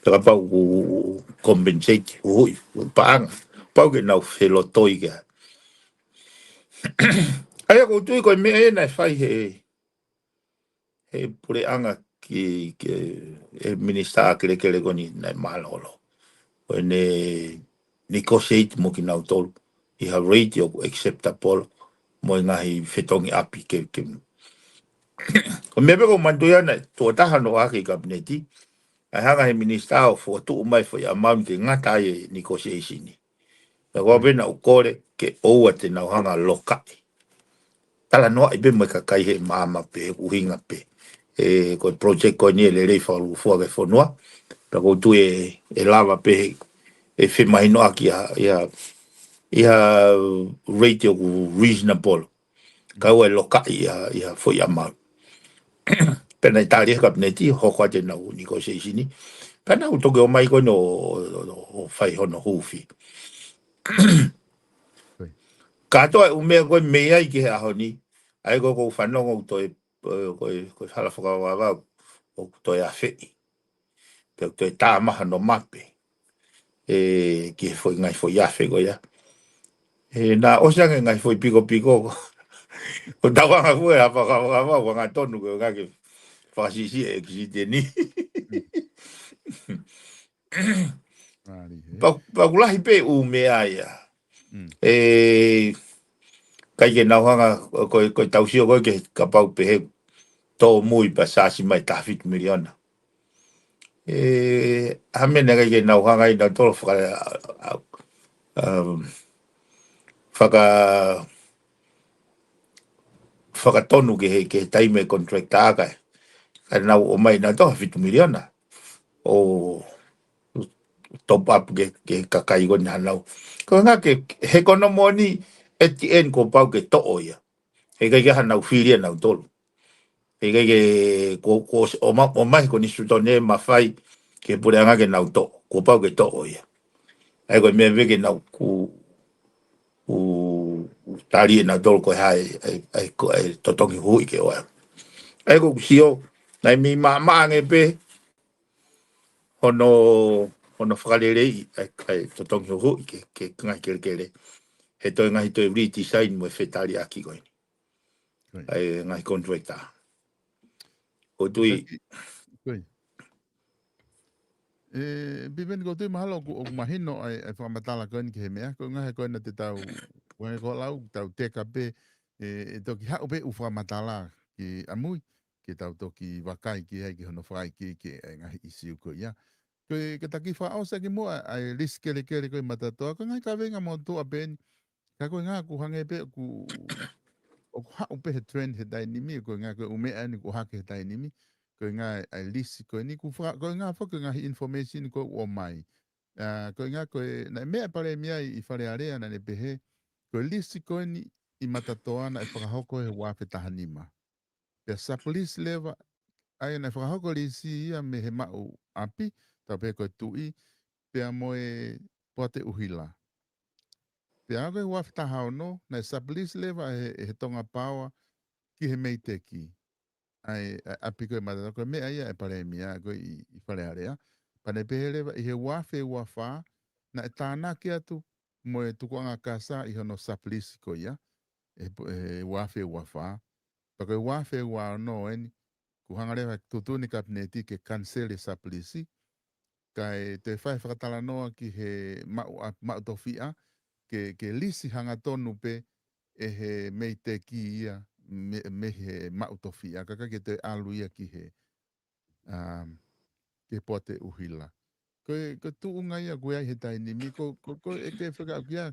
Pea kapau ʻoku compensate, huhuʻi, paʻanga. Pau ke nau felotoi ki ai. ʻA ia ʻoku ou tui ko e meʻa ena ʻe fai he, he puleʻanga ki, ki he minisitā ʻa e kelekele ko eni naʻe mālōlō. Ko ʻene negotiate mo kinautolu ʻi ha rate ʻoku acceptable mo e ngaahi fetongi ʻapi ke, ke. Ko e meʻa pē ʻoku ou manatuʻi ʻana, tuʻo taha naʻe ʻohake ʻi he kapineti, ʻa e hanga he minisitā ʻo fokotuʻu mai foʻi amount ke ngata ai e negotiation ni. Ka ko au pē naʻá ku kole ke ʻoua te nau hanga ʻo lokaʻi. Talanoaʻi pē mo e kakai he maama pē, ʻuhinga pē. ʻE, ko e project ko eni ʻe lelei fakalukufua ki he fonua. Pea ʻoku ou tui ʻe, ʻe lava pē ʻe femahinoʻaki ʻi ha, ʻi ha, ʻi ha rate ʻoku reasonable. Kae ʻoua ʻe lokaʻi ʻi ha, ʻi ha foʻi amount. Pea naʻe tali ʻe he kapineti, hoko atu ʻenau negotiation ni. Pea nau toki ō mai ko eni ʻo, ʻo, ʻo, ʻo fai hono huufi. Kātoa e ʻū meʻa ko ē mei ai ki he ʻaho ni, ʻa ia ko ē ʻoku ou fanongo ʻoku toe, ʻe, ko e, ko e hala fakavavau, ʻoku toe afeʻi. Pea ʻoku toe tā mai hono mape. ʻE, ki he foʻi ngaahi foʻi afe ko ia. ʻE, naʻe ʻosi ange ngaahi foʻi pikopiko ko. ʻOku tau anga fue ha fakavavau, anga tonu ko e ngaahi fakasiʻisiʻi e kisiteni. Mālie, ē? Pau, pau lahi pē ʻū meʻa ia. Mm. ʻE, ʻikai ke nau hanga, ko, ko e tau sio ko ē ke kapau pehē tōmui pea sāsi mai taha fitu miliona. ʻE, ha meʻa naʻe ʻikai ke nau hanga ʻe nautolu faka-, a, a, um, faka-, fakatonu ki he, ki he taimi e contractor ʻa e kakai. Ka nau ō mai nautolu ha fitu miliona. ʻO top up ki he, ki he kakai ko eni hanau. Ko e ʻuhinga ke, he ko hono moʻoni, at the end kuo pau ke toʻo ia. He ʻikai ke hanau fili ʻa nautolu. He ʻikai ke, ko, ko, ʻomai, ʻomai he konisitūtone mafai ki he puleʻanga ke nau toʻo. Kuo pau ke toʻo ia. ʻA ia ko e meʻa pē ke nau ku, ku tali ʻe nautolu ko e hā e, e, e, ko e totongi huhuʻi ke ʻoange. ʻA ia ʻoku ou sio, naʻe mei maʻamaʻa ange pē, hono, hono fakaleleiʻi ʻa e, ʻa e totongi huhuʻi ki he, ki he ngaahi kelekele. He toe ngaahi toe redesign mo e fetaliʻaki ko eni. Ko ia. ʻA e ngaahi contractor. ʻOku ou tui. Ko ia. ʻE, Piveni ʻoku ou tui mahalo ʻoku, ʻoku mahino ʻa e, ʻa e fakamatala ko eni ki he meʻa, ko e ʻuhinga he ko ena te tau, ko e ʻuhinga ko e lau, tau teka pē, ʻe, ʻe toki haʻu pē ʻū fakamatala ki ʻamui, ke tau toki vakai ki ai ki hono fakaʻikiʻiki e ngaahi ʻisiū ko ia. Ko e, ke taki fakaʻosi ʻaki muʻa ʻa e lisi kelekele ko ē ʻi Matatoa, ko e ngaahi kaveinga motuʻa pē eni. Ka ko e ngaahi ʻoku hangē pē ʻoku, ʻoku haʻu pē he trend he taimi ni, ko e ngaahi ko e ʻū meʻa eni ʻoku hake he taimi ni, ko e ngaahi ʻa e lisi ko eni, ʻoku faka-, ko e ngaahi foki ngaahi information ko ē ʻoku ʻomai. ʻA, ko e ngaahi ko e, naʻe meʻa ʻa e Palēmia ʻi, ʻi Fale Alea naʻa ne pehē, ko e lisi ko eni ʻi Matatoa naʻe fakahoko he ua afe taha nima. Pea sub-lease leva, ʻa ia naʻe fakahoko lisi ia mei he maʻu ʻapi, tau pehē ko e tuʻi, pea mo e Poate ʻUhila. Pea ko e ua afe taha ono, naʻe sub-lease leva he, he Tonga Power ki he MEIDECC. ʻA e, ʻa e ʻapi ko ē ʻi Matatoa, ko e meʻa ia ʻa e Palēmia ko ē ʻi, ʻi Fale Alea. Pea ne pehē leva ʻi he ua afe ua fā, naʻe tānaki atu mo e tukuʻanga kasa ʻi hono sub-lease ko ia, he po-, he ua afe ua fā. Pea ko e ua afe ua ono eni, kuo hanga leva ʻe he tuʻutuʻuni Kapineti ke kaniseli e sub-lease, kae toe fai fakatalanoa ki he maʻu ʻa-, maʻu tofiʻa, ke, ke lisi hangatonu pē ʻe he MEIDECC ia mei, mei he maʻu tofiʻa, kae ʻikai ke toe ʻalu ia ki he, um, ki he Poate ʻUhila. Ko e, ko e tuʻunga ia ko ē ʻi he taimi ni, ko, ko, ko e ke fekau kia,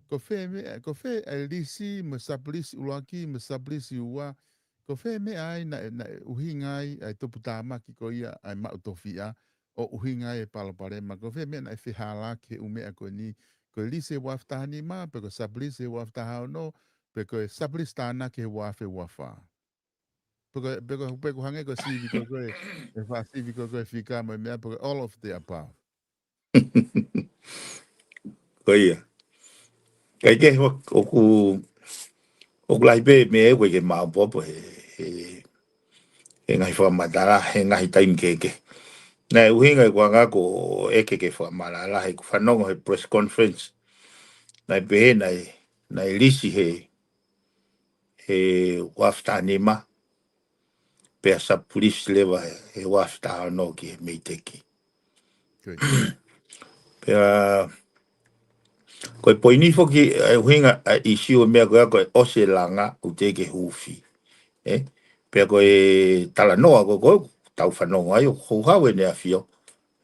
ko fē meʻa, ko fē ʻa e lisi, mo e sub-lease ʻuluaki, mo e sub-lease ua, ko fē meʻa ai naʻe, naʻe ʻuhinga ai ʻa e tuputāmaki ko ia ʻa e maʻu tofiʻa, ʻo ʻuhinga ai e palopalema, ko fē meʻa naʻe fehālaaki he ʻū meʻa ko eni, ko e lisi he ua afe taha nima, pe ko e sub-lease he ua afe taha ono, pe ko e sub-lease tānaki he ua afe ua fā. Pe ko, pe ko, pe ko hangē ko e sivi ko ē, e faʻa sivi ko ē fika mo e meʻa, pe ko all of the above. Ko ia. Kae kehe, ʻoku, ʻoku lahi pē meʻa ʻoku ʻikai ke maopoopo he, he, he ngaahi fakamatala, he ngaahi taimi kehekehe. Naʻe ʻuhinga ʻeku anga ko ē ke, ke fakamatala, he ʻeku fanongo he press conference. Naʻe pehē naʻe, naʻe lisi he, he ua afe taha nima, pea sub-lease leva he ua afe taha ono ki he MEIDECC. Good. Pea, ko e poini foki, ʻa e ʻuhinga, ʻa e ʻisiū e meʻa ko ia ko e ʻosi e langa, ʻoku teʻeki ke huufi. ʻE? Pea ko e talanoa ko ē, ko ē, tau fanongo ai, ʻoku houhau ʻEne ʻAfio.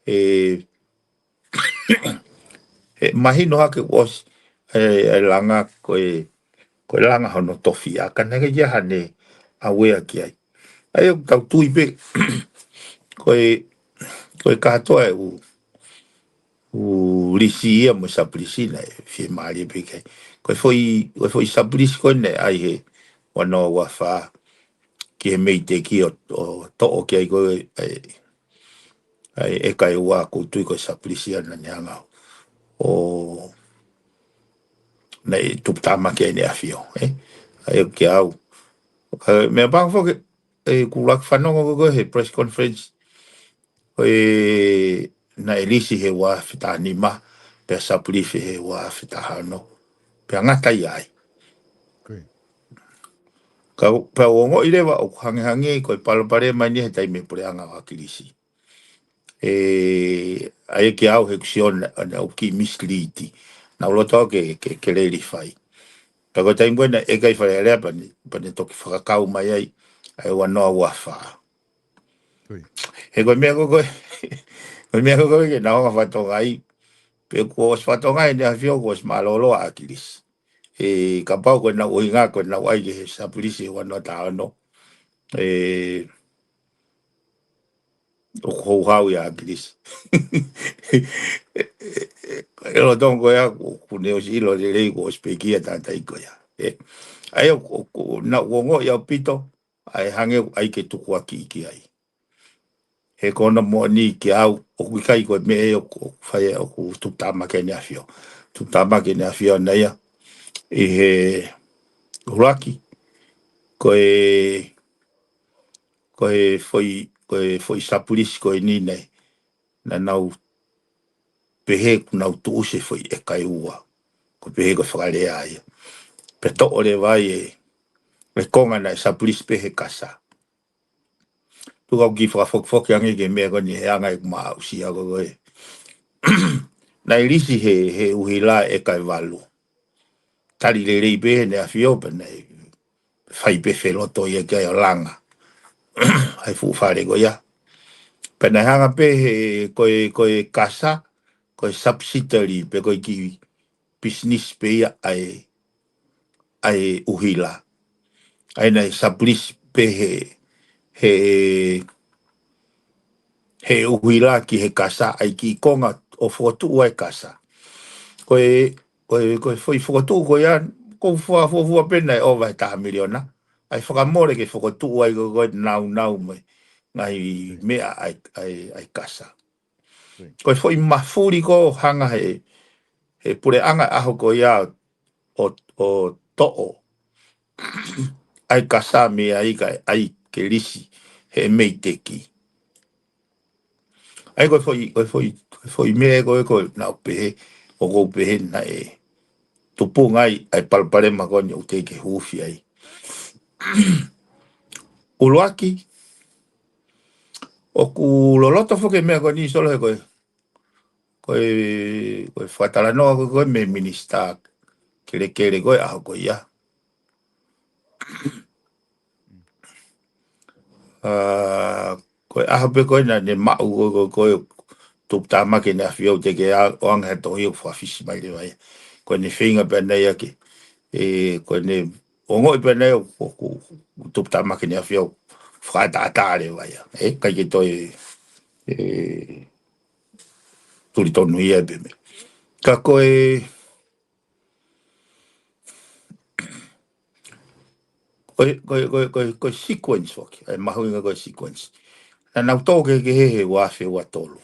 ʻE, ʻe mahino hake ʻosi, ʻe, ʻe langa ko e, ko e langa hono tofiʻa, ka naʻe ʻikai ke ʻi ai haʻane ʻauea ki ai. ʻA ia ʻoku tau tui pē, ko e, ko e kātoa e ʻū, ʻū lisi ia mo e sub-lease naʻe fiemālie pē ki ai. Ko e foʻi, ko e foʻi sub-lease ko ē naʻe ʻai he ua noa ua fā ki he MEIDECC ʻo, ʻo toʻo ki ai ko e, ʻa e, ʻa e ʻeka ʻe ua ʻoku ou tui ko e sub-lease ia naʻa ne hanga ʻo, naʻe tuputāmaki ʻEne ʻAfio, ʻe? ʻA ia kia au. ʻE, meʻapango foki, ʻe, ʻoku ou fanongo ko ē he press conference, ko e naʻe lisi he ua afe taha nima, pea sub-lease he ua afe taha ono, pea ngata ia ai. Good. Ka, pea u ongoʻi leva ʻoku hangehangē ko e palopalema eni he taimi e puleʻanga ʻo ʻAkilisi. ʻE, ʻa ia kia au he ʻoku ou sio naʻa, naʻa ʻoku kiʻi mislead. Naʻa ku loto au ke, ke, ke lelifai. Pea ko e taimi ko ē naʻe ʻeka ʻi Fale Alea pea ne, pea ne toki fakakau mai ai, ʻa e ua noa ua fā. Ui. He ko e meʻa ko ē, ko e meʻa ko ē ke nau hanga ʻo fakatonga ai, pe kuo ʻosi fakatonga ʻEne ʻAfio kuo ʻosi mālōlō ʻa ʻAkilisi. ʻE, kapau ko ʻenau ʻuhinga, ko ʻenau ʻai ki he sub-lease ua noa taha ono. ʻE, ʻoku houhau ia ʻa ʻAkilisi. ʻE, ʻe, ʻe, ʻe lolotonga ko ia, ʻoku ne ʻosi ʻilo lelei kuo ʻosi pekia tātai ko ia. ʻE, ʻa ia ʻoku, ʻoku, naʻa ku ongoʻi ʻaupito, ʻa e hangē ʻoku ʻai ke tukuakiʻi ki ai. He ko hono moʻoni kia au, ʻoku ʻikai ko e meʻa ʻoku, ʻoku fai, ʻoku tuputāmaki ʻEne ʻAfio. Tuputāmaki ʻEne ʻAfio ʻaʻana ia, ʻi he ʻuluaki, ko e, ko e foʻi, ko e foʻi sub-lease ko eni naʻe, naʻa nau pehē kuo nau tuʻusi e foʻi ʻeka ʻe ua. Ko e pehē ko e fakalea ia. Pea toʻo leva ai e, e konga naʻe sub-lease pē he kasa. Tuku au ke fakafokifoki ange ki he meʻa ko eni he anga ʻeku maʻu aʻusia ko ē. Naʻe lisi he, he ʻuhila ʻeka ʻe valu. Tali lelei pē ʻEne ʻAfio pea naʻe fai pē feloto ia ki ai ʻo langa. ʻa e fuʻu fale ko ia. Pea naʻe hanga pē he, ko e, ko e kasa, ko e subsidiary, pe ko e kiʻi business pē ia ʻa e, ʻa e ʻuhila. ʻA ia naʻe sublease pē he, he, he ʻuhila ki he kasa, ʻa e kiʻi konga ʻo fokotuʻu ai e kasa. Ko e, ko e, ko e foʻi fokotuʻu ko ia, ko e fuofua, fuofua pē naʻe ʻova he taha miliona. ʻA e fakamole ke fokotuʻu ai ko, ko e naunau mo e ngaahi meʻa ʻa e, ʻa e, ʻa e kasa. Ko e foʻi mafuli ko ē hanga he, he puleʻanga ʻaho ko ia ʻo, ʻo toʻo ʻa e kasa mei ai kae ʻai ke lisi he MEIDECC. ʻA ia ko e foʻi, ko e foʻi, ko e foʻi meʻa ko ē ko ē naʻa ku pehē, ʻoku ou pehē naʻe tupunga ai ʻa e palopalema ko eni ʻoku teʻeki ke huufi ai. ʻUluaki, ʻoku loloto foki e meʻa ko eni Solo he ko e, ko e, ko e fakatalanoa ko ē ko ē mei he minisitā kelekele ko ē ʻaho ko ia. ʻA, ko e ʻaho pē ko ē naʻa ne maʻu ko ē, ko e, ko e tuputāmaki ʻEne ʻAfio teʻeki ke ʻoange ha tohi ʻo fakafisi mai leva ia. Ko ʻene feinga pē ʻana ia ke, ē, ko ʻene ongoʻi pē ʻana ia ʻoku, ʻoku tuputāmaki ʻEne ʻAfio fakatātā leva ia. ʻE, ʻikai ke toe, ē, tulitonu ia pē meʻa. Ka ko e, ko e, ko e, ko e, ko e, ko e sequence foki, ʻa e mahuʻinga ko e sequence. Naʻa nau tō kehekehe he ua afe ua tolu.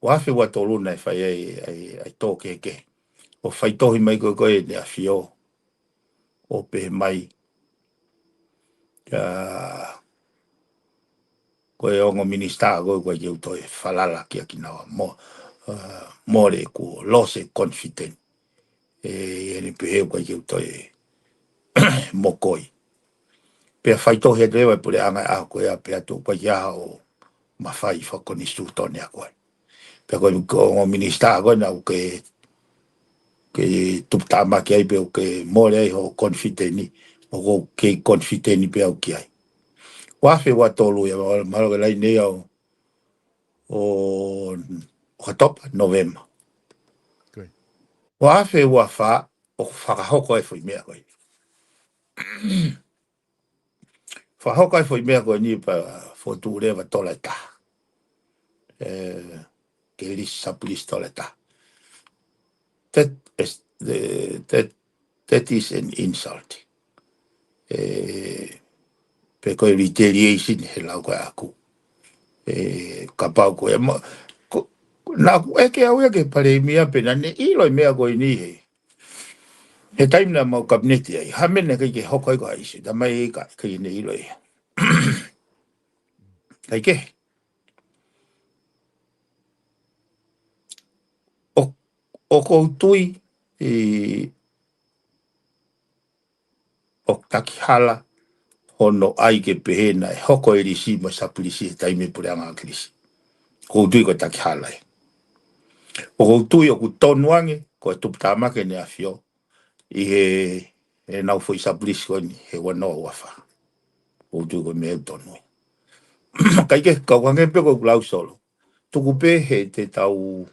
Ua afe ua tolu naʻe fai ai, ʻa e, ʻa e tō kehekehe. ʻO faitohi mai ko ē ko ē ʻEne ʻAfio. ʻO pehē mai. Ka ko e ongo minisitā ko ē ʻoku ʻikai ke u toe falala kia kinaua mo, ā, mole kuo lose confident. ʻE, ʻi heʻene pehē ʻoku ʻikai ke u toe mokoi. Pea faitohi atu leva e puleʻanga ʻaho ko ia pea toki ʻikai ke ʻi ai ha ʻo mafai fakakonisitūtone ʻa ko ē. Pea ko e, ko e ongo minisitā ko ē naʻa ku kei, kei tuputāmaki ai pea u kei mole ai hoʻo confident, ʻoku ou kei confident pē au ki ai. Ua afe ua tolu ia, mahalo, mahalo ko e laine ia ʻo, ʻo ʻOkatopa, Novema. Ko ia. Ua afe ua fā, ʻoku fakahoko ai e foʻi meʻa ko ē. Fakahoko ai e foʻi meʻa ko eni pea fokotuʻu leva tola ʻe taha. Ē, ke lisi, sublease tola ʻe taha. That is, the, that, that is an insult. Ē, pe ko e retaliation he lau ko ē ʻaku. Ē, kapau ko e ma-, ko, naʻa ku ʻeke au ia ki he palēmia pe naʻa ne ʻilo e meʻa ko eni he he taimi naʻa mau kapineti ai, ha meʻa naʻe ʻikai ke hoko ai ko ha issue, talamai ʻe ia ʻikai ke ne ʻilo ia. ʻIkai ke. ʻO, ʻoku ou tui, ē, ʻoku taki hala hono ʻai ke pehē naʻe hoko e lisi mo e sublease he taimi e puleʻanga ʻAkilisi. ʻOku ou tui ko e taki hala ē. ʻOku ou tui ʻoku tonu ange ko e tuputāmaki ʻEne ʻAfio ʻi he, ʻenau foʻi sublease ko eni he ua noa ua fā. ʻOku ou tui ko e meʻa ʻoku tonu ia. ʻIkai ke kau ange pē ko ʻeku lau Solo. Tuku pē he te tau,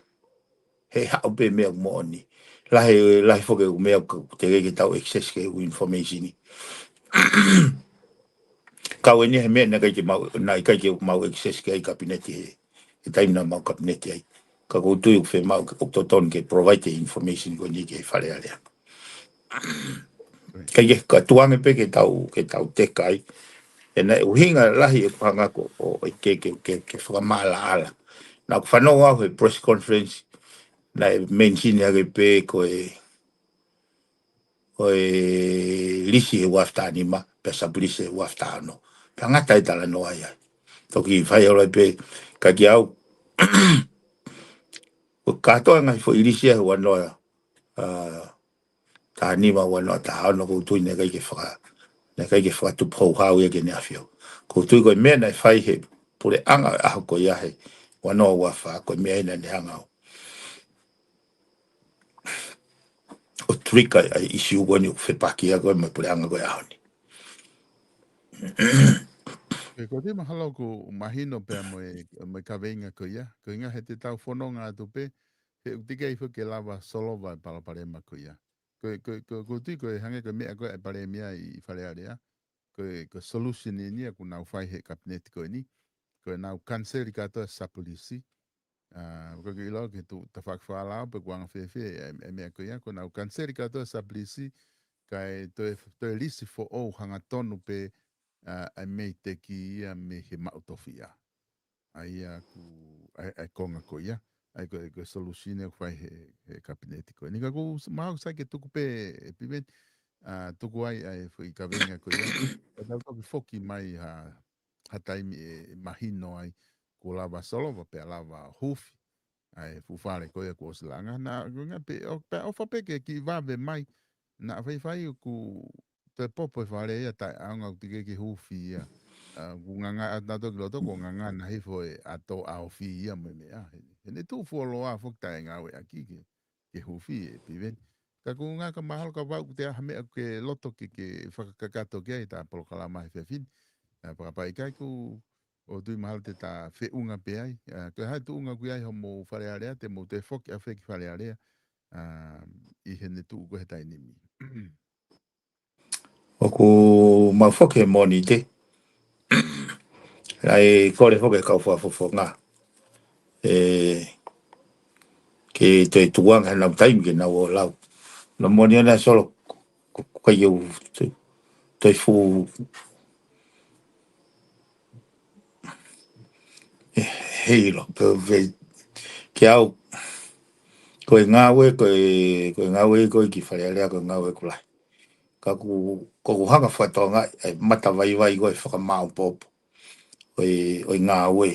he haʻu pē meʻa moʻoni. Lahi, lahi foki e meʻa ʻoku teʻeki ke tau access ki he information ni. Kau eni he meʻa naʻe ʻikai ke mau, naʻe ʻikai ke mau access ki ai kapineti he, he taimi naʻa mau kapineti ai. Ka ʻoku ou tui ʻoku fiemaʻu ke, ʻoku totonu ke provide e information ko eni ki he Fale Alea. ʻIkai ke, ka tuku ange pē ke tau, ke tau teka ai. ʻE naʻe ʻuhinga lahi ʻeku hanga ko ē ʻo, ʻo ke, ke, ke, ke fakamaʻalaʻala. Naʻa ku fanongo au he press conference, naʻe mention hake pē ko e, ko e lisi he ua afe taha nima, pea sublease he ua afe taha ono. Pea ngata e talanoa ia. Toki fai holo pē, ka kiate au, ko e kātoa e ngaahi foʻi lisi ia he ua noa, ā, taha nima, ua noa taha ono, ʻoku ou tui naʻe ʻikai ke faka-, naʻe ʻikai ke fakatupu houhau ia ki Heʻene ʻAfio. ʻOku ou tui ko e meʻa naʻe fai he puleʻanga ʻaho ko ia he ua noa ua fā, ko e meʻa ia naʻa ne hanga ʻo, ʻo trigger ai e issue ko eni ʻoku fepaki ia ko ē mo e puleʻanga ko ē ʻaho ni. Pea ʻoku ou tui mahalo ʻoku mahino pē ia mo e, mo e kaveinga ko ia. Ko e ʻuhinga he te tau fononga atu pē, he ʻoku teʻeki ai foki ke lava solova e palopalema ko ia. Ko, ko, ko, ʻoku ou tui ko e hangē ko e meʻa ko ē ʻa e palēmia ʻi Fale Alea. Ko, ko e solution eni ia ʻoku nau fai he kapineti ko eni. Ko ʻenau kaniseli kātoa e sublease. ʻA, ʻoku ʻikai ke u ʻilo ki he tuʻu tafaʻaki fakalao pe ʻoku anga fēfē e, e meʻa ko ia, ko ʻenau kaniseli kātoa e sublease, kae toe, toe lisi foʻou hangatonu pē, ʻa, ʻa e MEIDECC ia mei he maʻu tofiʻa. ʻA ia ʻoku, ʻa e, ʻa e konga ko ia, ʻa ia ko e, ko e solution ʻoku fai he, he kapineti ko eni. Ka ʻoku s-, mahalo sai ke tuku pē ʻe Piveni, ʻa, tuku ai, ʻa e foʻi kaveinga ko ia. ʻE tau toki foki mai ha, ha taimi ʻe, ʻe mahino ai kuo lava solova pea lava huufi ʻa e fuʻu fale ko ia kuo ʻosi langa. Naʻa, ko e ʻuhinga pē, ʻo, pea ʻofa pē ke kiʻi vave mai. Naʻa faifai ʻoku toe popo e fale ia taʻeʻaonga ʻoku teʻeki ke huufi ia. ʻA, ʻoku ngangana, ʻa, naʻa toki loto ʻoku ngangana hifo e ʻato ʻaofi ia mo e meʻa. He, he ne tuʻu fuoloa foki taʻengāueʻaki ke, ke huufi ʻe Piveni. Ka ʻoku ngata mahalo ka vau ʻoku te ʻai ha meʻa ʻoku ke loto ke, ke fakakakato ki ai ʻeta polokalama he efiafi ni. ʻA, fakapaikai ʻoku ou tui mahalo te ta feʻunga pē ai. ʻA, ko e hā e tuʻunga ʻoku ʻi ai hoʻomou Fale Alea, te mou toe foki ʻafē ki Fale Alea, ʻa, ʻi heʻene tuʻu ko ē he taimi ni. ʻOku mau foki he Mōnite. ʻA e kole foki e kau fakafofonga. ʻE, ke toe tukuange hanau taimi ke nau ō lau. Naʻa mo ni ana solo, ko, ko, ko ia u, toe, toe fuʻu, ʻe, heiʻilo, pe, pe, ke au, ko e ngāue, ko e, ko e ngāue ko ē ki Fale Alea, ko e ngāue ʻoku lahi. Ka ʻoku, ʻoku ou hanga fakatokangaʻi e matavaivai ko ē fakamāʻopoʻopo ʻo e, ʻo e ngāue.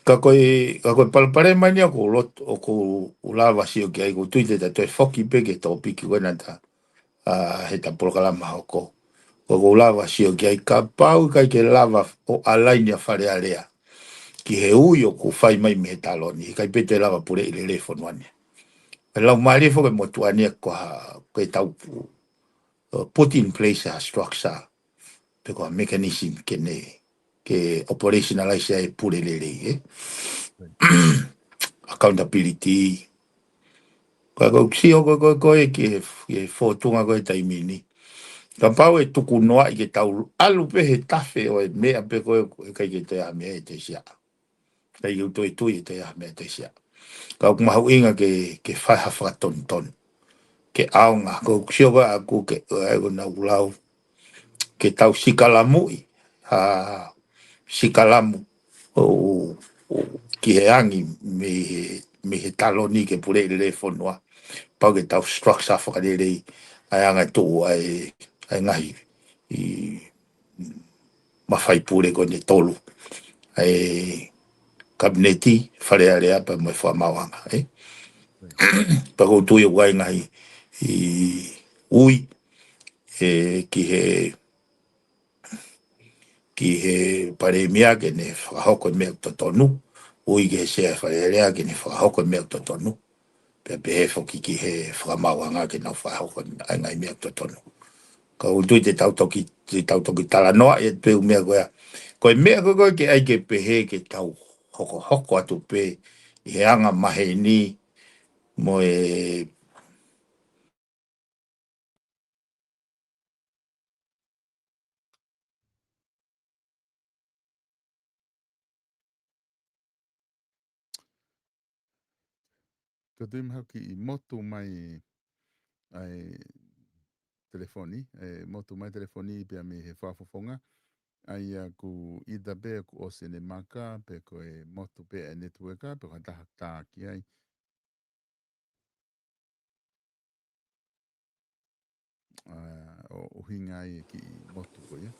Ka ko e, ka ko e palopalema eni ia ʻoku ou lot-, ʻoku ou lava sio ki ai, ʻoku ou tui te ta toe foki pē ki he tōpiki ko ē naʻa ta, ʻa, heʻeta polokalama hoko. Ka ʻoku ou lava sio ki ai kapau ʻikai ke lava ʻo ʻalaini ʻa Fale Alea ki he ui ʻoku fai mai mei he taloni, ʻikai pē toe lava puleʻi lelei e fonua ni. Pea lau mālie foki e motuʻa ni ia ko ha, ko e tau pu-, uh, put in place ha structure, pe ko ha mechanism ke ne, ke operationalize ai e pule lelei, ē? Accountability. Ka ʻoku ou sio ko, ko, ko e ki he, ki he fōtunga ko ē he taimi ni. Kapau ʻe tuku noaʻi ke tau ʻalu pē he tafe ʻo e meʻa pē ko ē, ʻikai ke toe ʻi ai ha meʻa ʻe toe siʻa. ʻIkai ke u toe tui ʻe toe ʻi ai ha meʻa ʻe toe siʻa. Ka ʻoku mahuʻinga ke, ke fai ha fakatonutonu. Ke ʻaonga, ʻoku ou sio ko ē ʻaʻaku ke, ʻa ia ʻoku ou lau, ke tau sikalamuʻi, ha sikalamu ʻo, ʻo, ʻo ki he angi mei he, mei he taloni ke puleʻi lelei e fonua. Pau ke tau structure fakalelei ʻa e anga e tuʻu ʻa e, ʻa e ngaahi, ʻi, mafai pule ko eni ʻe tolu. ʻA e Kapineti, Fale Alea pea mo e Fakamaauʻanga, ē? Pea ʻoku ou tui ʻoku ʻi ai e ngaahi ui, ē, ki he, ki he Palēmia ke ne fakahoko e meʻa ʻoku totonu, ui ki he Sea Fale Alea ke ne fakahoko e meʻa ʻoku totonu. Pea pehē foki ki he Fakamaauʻanga ke nau fakahoko ʻa e ngaahi meʻa ʻoku totonu. Ka ʻoku ou tui te tau toki, te tau toki talanoaʻi atu pē ʻū meʻa ko ia. Ko e meʻa ko ē ko ē ke ʻai ke pehē ke tau hokohoko atu pē ʻi he anga maheni mo e Ka tui mahalo kiʻi motu mai ʻa e telefoni, ʻe motu mai telefoni pea mei he fakafofonga, ʻa ia ʻoku ʻita pē ʻoku ʻosi ʻene maka, pe ko e motu pē ʻa e network, pe ko ha taha tā ki ai. ʻA, ʻo, ʻuhinga ai e kiʻi motu ko ia.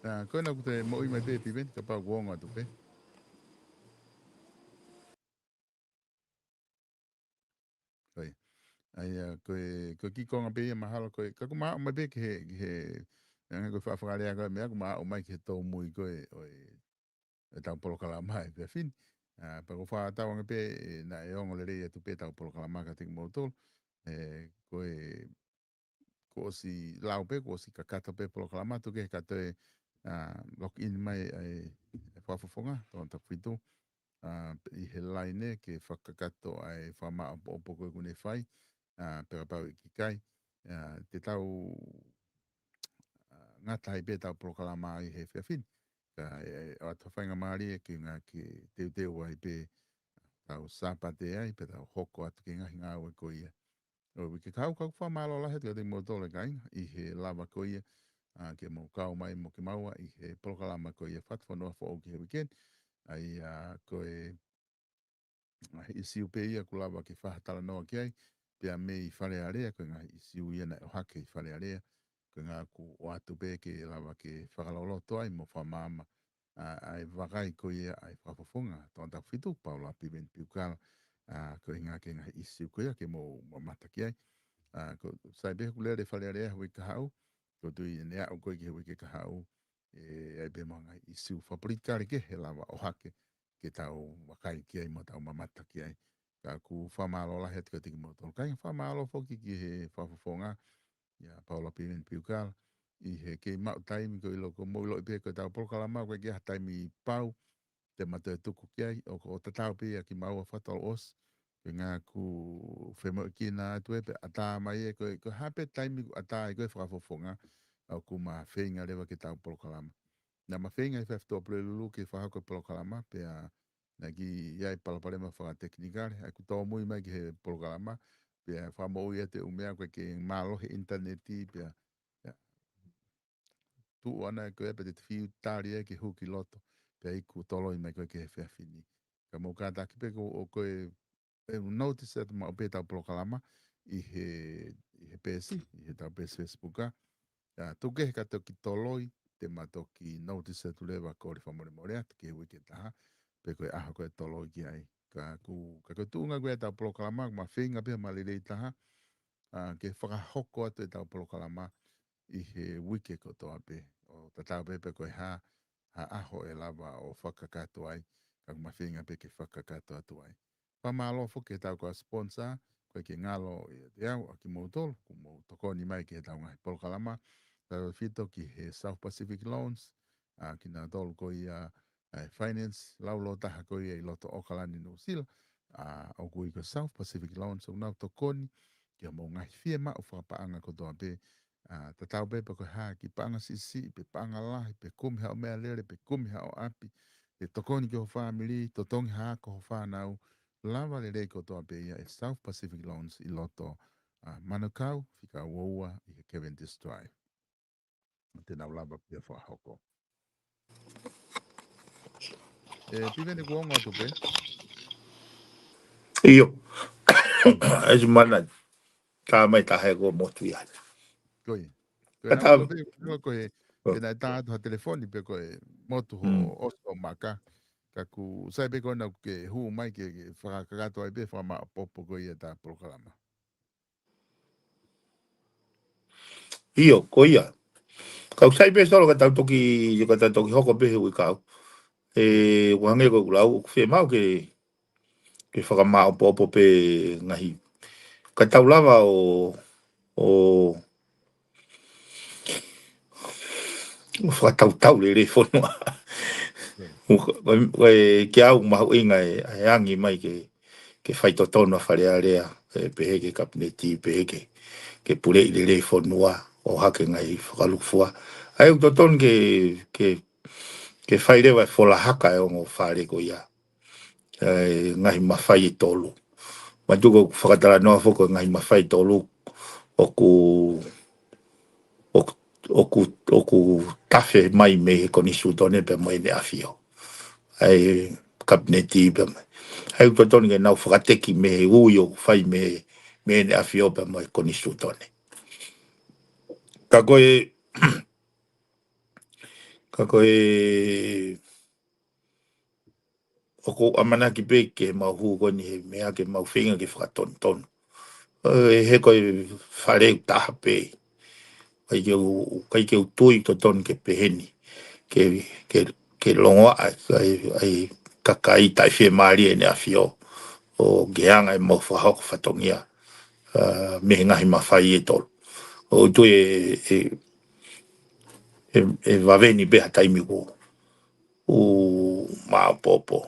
ʻA, ko ena ʻoku te moʻui mai pē Piveni, kapau ʻoku ongo atu pē. Ko ia. ʻA ia, ko e, ko e kiʻi konga pē ia mahalo ko e, ka ʻoku ma aʻu mai pē ki he, ki he, anga ko e faʻa fakalea ko e meʻa, ʻoku ma aʻu mai ki he tōmui ko e, ʻo e, ʻetau polokalama he efiafi ni. ʻA, pea ʻoku ou fakatauange pē, ʻe, naʻe ongo lelei atu pē ʻetau polokalama kiate kimoutolu. ē, ko e, kuo ʻosi lau pē, kuo ʻosi kakato pē polokalama, tuku kehe ka toe, ā, log in mai ʻa e, ʻa e fakafofonga, Tongatapu fitu, ā, ʻi he laine ke fakakakato ʻa e fakamāʻopoʻopo ko ē kuo ne fai, ā, pea kapau ʻe ʻikai, ā, te tau, ā, ngata ai pē ʻetau polokalama ʻi he efiafi ni. Ka, ē, ʻoatu ha faingamālie ke ngā ke teuteu ai pē tau Sāpate ai, pea tau hoko atu ki he ngaahi ngāue ko ia. ʻO e uike kahaʻu, ka ʻoku fakamālō lahi atu kiate kimoutolu kāinga ʻi he lava ko ia, ā, ke mou kau mai mo kimaua ʻi he polokalama ko ia Fatufonua Foʻou ki he uike ni. ʻA ia ko e ngaahi ʻīsiu pē ia ʻoku lava ke fakatalanoa ki ai, pea mei Fale Alea, ko e ngaahi ʻīsiu ia naʻe ʻohake ʻi Fale Alea, ko e ngaahi ʻoku ʻoatu pē ke lava ke fakaloloto ai mo fakamaama, ā, ʻa e vakai ko ia ʻa e fakafofonga Tongatapu fitu, Paula Piveni Piukala, ā, ko e ngaahi, ko e ngaahi ʻīsiu ko ia ke mou mamata ki ai. Ā, ʻoku sai pē hoku lele Fale Alea he uike kahaʻu, ʻoku ou tui ʻe aʻu ko ē ki he uike kahaʻu, ʻe ʻi ai pē mo e ngaahi ʻīsiu fakapolitikale kehe ʻe lava ʻohake ke tau vakai ki ai mo tau mamata ki ai. Ka ʻoku fakamālō lahi atu kiate kimoutolu kāinga, fakamālō foki ki he fakafofonga, ʻia Paula Piveni Piukala, ʻi he kei maʻu taimi, ko e ʻilo, ʻoku mou ʻiloʻi pē ko ʻetau polokalama, ʻoku ʻikai ke ʻi ai ha taimi pau te ma toe tuku ki ai, ʻoku, ʻoku tatau pē ia kimaua fakatotolo ʻosi, ko e ngaahi ʻoku femoʻuekina atu ē, pea ʻatā mai ē, ko e, ko e hā pē taimi ʻoku ʻatā ai ko ē fakafofonga, ʻoku ma feinga leva ke tau polokalama. Naʻa ma feinga ʻi he efiafi Tuʻapulelulu ke fakahoko e polokalama, pea naʻe ʻi ai e palopalema fakatekinikale, ʻa ia kuo tōmui mai ki he polokalama, pea fakamoʻui atu e ʻū meʻa ko ē ke mālohi e ʻinitaneti, pea, pea tuʻu ʻana ko ē pea te te fiu tali ai ke hū ki loto, pea iku toloi mai ko ē ki he efiafi ni. Ka mou kātaki pē ko ē ʻoku ʻi ai e notice atu maʻu pē ʻetau polokalama ʻi he, ʻi he peesi, ʻi heʻetau peesi Facebook ā. Ā, tuku kehe ka toki toloi, te ma toki notice atu leva, kole fakamolemole atu ki he uike taha, pe ko e ʻaho ko ē ʻe toloi ki ai. Ka ʻoku, ka ko e tuʻunga ko ē ʻetau polokalama, ʻoku ma feinga pē ma lelei taha, ā, ke fakahoko atu ʻetau polokalama ʻi he uike kotoa pē. ʻO tatau pē pe ko e hā, ha ʻaho ʻe lava ʻo fakakakato ai, ka ʻoku ma feinga pē ke fakakakato atu ai. Fakamālō foki ki heʻetau kau sponsor, ʻoku ʻikai ke ngalo ʻiate au, ʻa kimoutolu, ʻoku mou tokoni mai ki heʻetau ngaahi polokalama, tautefito ki he South Pacific Loans, ā, kinautolu ko ia, ā, e finance, laulōtaha ko ia ʻi loto ʻAokalani, Nuʻusila, ā, ʻoku ui ko e South Pacific Loans, ʻoku nau tokoni ki hoʻomou ngaahi fiemaʻu fakapaʻanga kotoa pē, ā, tatau pē pe ko e hā, kiʻi paʻanga siʻisiʻi, pe paʻanga lahi, pe kumi haʻo meʻalele, pe kumi haʻo ʻapi, pe tokoni ki ho fāmili, totongi ha ako ho fānau, lava lelei kotoa pē ia ʻe South Pacific Loans ʻi loto, ā, Manukau, fika ua ua ʻi he Cavendish Drive. Te nau lava pē ʻo fakahoko. Ē, Piveni, kuo ongo atu pē? ʻIo. ʻE si mana. Tā mai taha ē kuo motu ia. Ko ia. Ko e Ka nau tā- ʻilo pē, ʻilo ko e, Oh. Pē naʻe tā atu ha telefoni pe ko e motu ho Mm. ʻosi ʻo maka. Ka ʻoku sai pē ko ena ke hū mai ke, ke fakakakato ai pē, fakamāʻopoʻopo ko ia ʻeta polokalama. ʻIo, ko ia. Kau sai pē Solo ka tau toki, ka tau toki hoko pē he uike kahaʻu. ʻE, ʻoku hangē ko ʻeku lau, ʻoku fiemaʻu ke, ke fakamāʻopoʻopo pē ngaahi. Ka tau lava ʻo, ʻo, ʻo fakatautau lelei fonua. Mm. ʻOku, ʻoku, ʻoku, ke au mahuʻinga e, e angi mai ke, ke faitotonu ʻa Fale Alea, ē, pehē ki he Kapineti, pehē ki he, ki he puleʻi lelei fonua, ʻohake ngaahi fakalūkufua. ʻA ia ʻoku totonu ke, ke, ke fai leva e folahaka e ongo fale ko ia. E ngaahi mafai ʻe tolu. Mātuʻaki ʻoku fakatalanoa foki e ngaahi mafai ʻe tolu ʻoku, ʻoku, ʻoku, ʻoku tafe mai mei he Konisitūtone pea mo ʻEne ʻAfio. ʻA e Kapineti pea mo. ʻA ia ʻoku totonu ke nau fakateki mei he ui ʻoku fai mei, mei ʻEne ʻAfio pea mo e Konisitūtone. Ka ko e, ka ko e, ʻoku ou ʻamanaki pē ke mau hū ko eni he meʻa ke mau feinga ke fakatonutonu. ʻE, he ko e fale ʻoku taha pē. ʻIkai ke u, ʻikai ke u tui totonu ke pehē ni. Ke, ke, ke longoaʻa ʻa e, ʻa e kakai taʻefiemālie ʻEne ʻAfio. ʻO ke anga ʻemau fakahoko fatongia. ʻa, mei he ngaahi mafai ʻe tolu. ʻOku ou tui ʻe, ʻe, ʻe, ʻe vave ni pē ha taimi ʻoku, ʻoku maopoopo.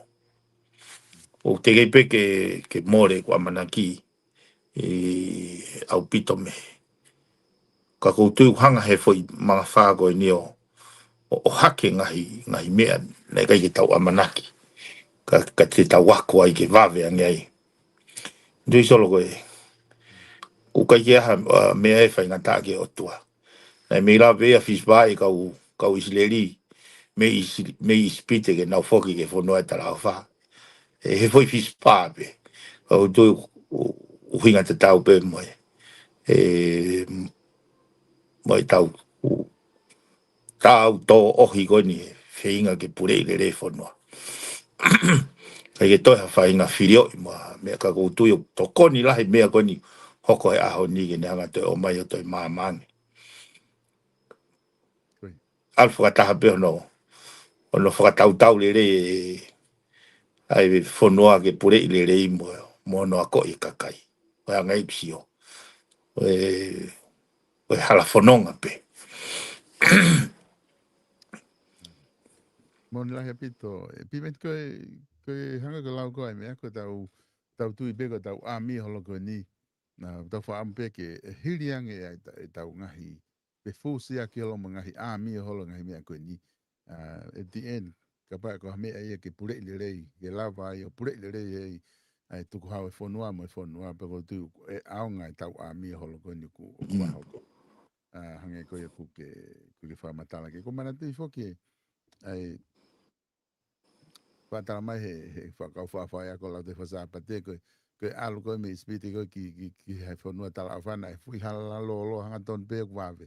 ʻOku teʻeki pē ke, ke mole ʻeku ʻamanaki ʻaupito mei he. Ka ʻoku ou tui ʻoku hanga he foʻi mangafā ko eni ʻo, ʻo, ʻo hake ngaahi, ngaahi meʻa naʻe ʻikai ke tau ʻamanaki. Ka, ka te tau ako ai ke vave ange ai. Tui Solo ko e, ʻoku ʻikai ke ʻi ai ha, ʻa, meʻa ʻe faingataʻa ki he ʻOtua. Naʻe mei lava pē ia FISPA ʻi he kau, kau ʻIsileli, mei ʻIsi-, mei ʻIsipite ke nau foki ki he fonua ʻo e talaʻofa. ʻE, he foʻi FISPA pē. ʻOku ou tui ʻoku, ʻuhinga tatau pē mo e. ʻE, mo e tau, ʻoku tau tō ʻohi ko eni he feinga ke puleʻi lelei fonua. ʻIkai ke toe ha faʻahinga filioʻi mo ha meʻa ka ʻoku ou tui ʻoku tokoni lahi meʻa ko eni hoko he ʻaho ni ke ne hanga toe ʻomai ʻo toe maama ange. ʻAlu fakataha pē hono, hono fakatautau lelei ʻe, ʻa e fonua ke puleʻi lelei mo, mo hono akoʻi e kakai. ʻO e anga ʻeku sio. ʻO e, ʻo e hala fononga pē. Moʻoni lahi ʻaupito, ʻe Piveni ko e, ko e hanga ko e lau ko e meʻa ko e tau, tau tui pē ko e tau ʻāmui holo ko eni. Naʻa tau faʻamu pē ke, ʻe hili ange ʻa e ta-, ʻe tau ngaahi, pe fusi ʻaki holo mo ngaahi ʻāmui holo ngaahi meʻa ko eni. ʻA, at the end, kapau ko ha meʻa ia ke puleʻi lelei, ke lava ai ʻo puleʻi lelei ʻe, ʻa e tukuhau e fonua mo e fonua, pea ʻoku ou tui ʻe ʻaonga ʻetau ʻāmui holo ko eni ʻoku, ʻoku Mm. hoko. ʻA, hangē ko ia ʻoku ke, ʻoku ke fakamatala ki ai. ʻOku ou manatuʻi foki ʻa e, fakamatala mai he, he fakakau fakafaʻahi ako lau te fasa pate ko e, ko e ʻalu ko e mei ʻIsipite ko e ki, ki, ki he fonua talaʻofa naʻe fuʻu hala lolo hangatonu pē ʻoku vave.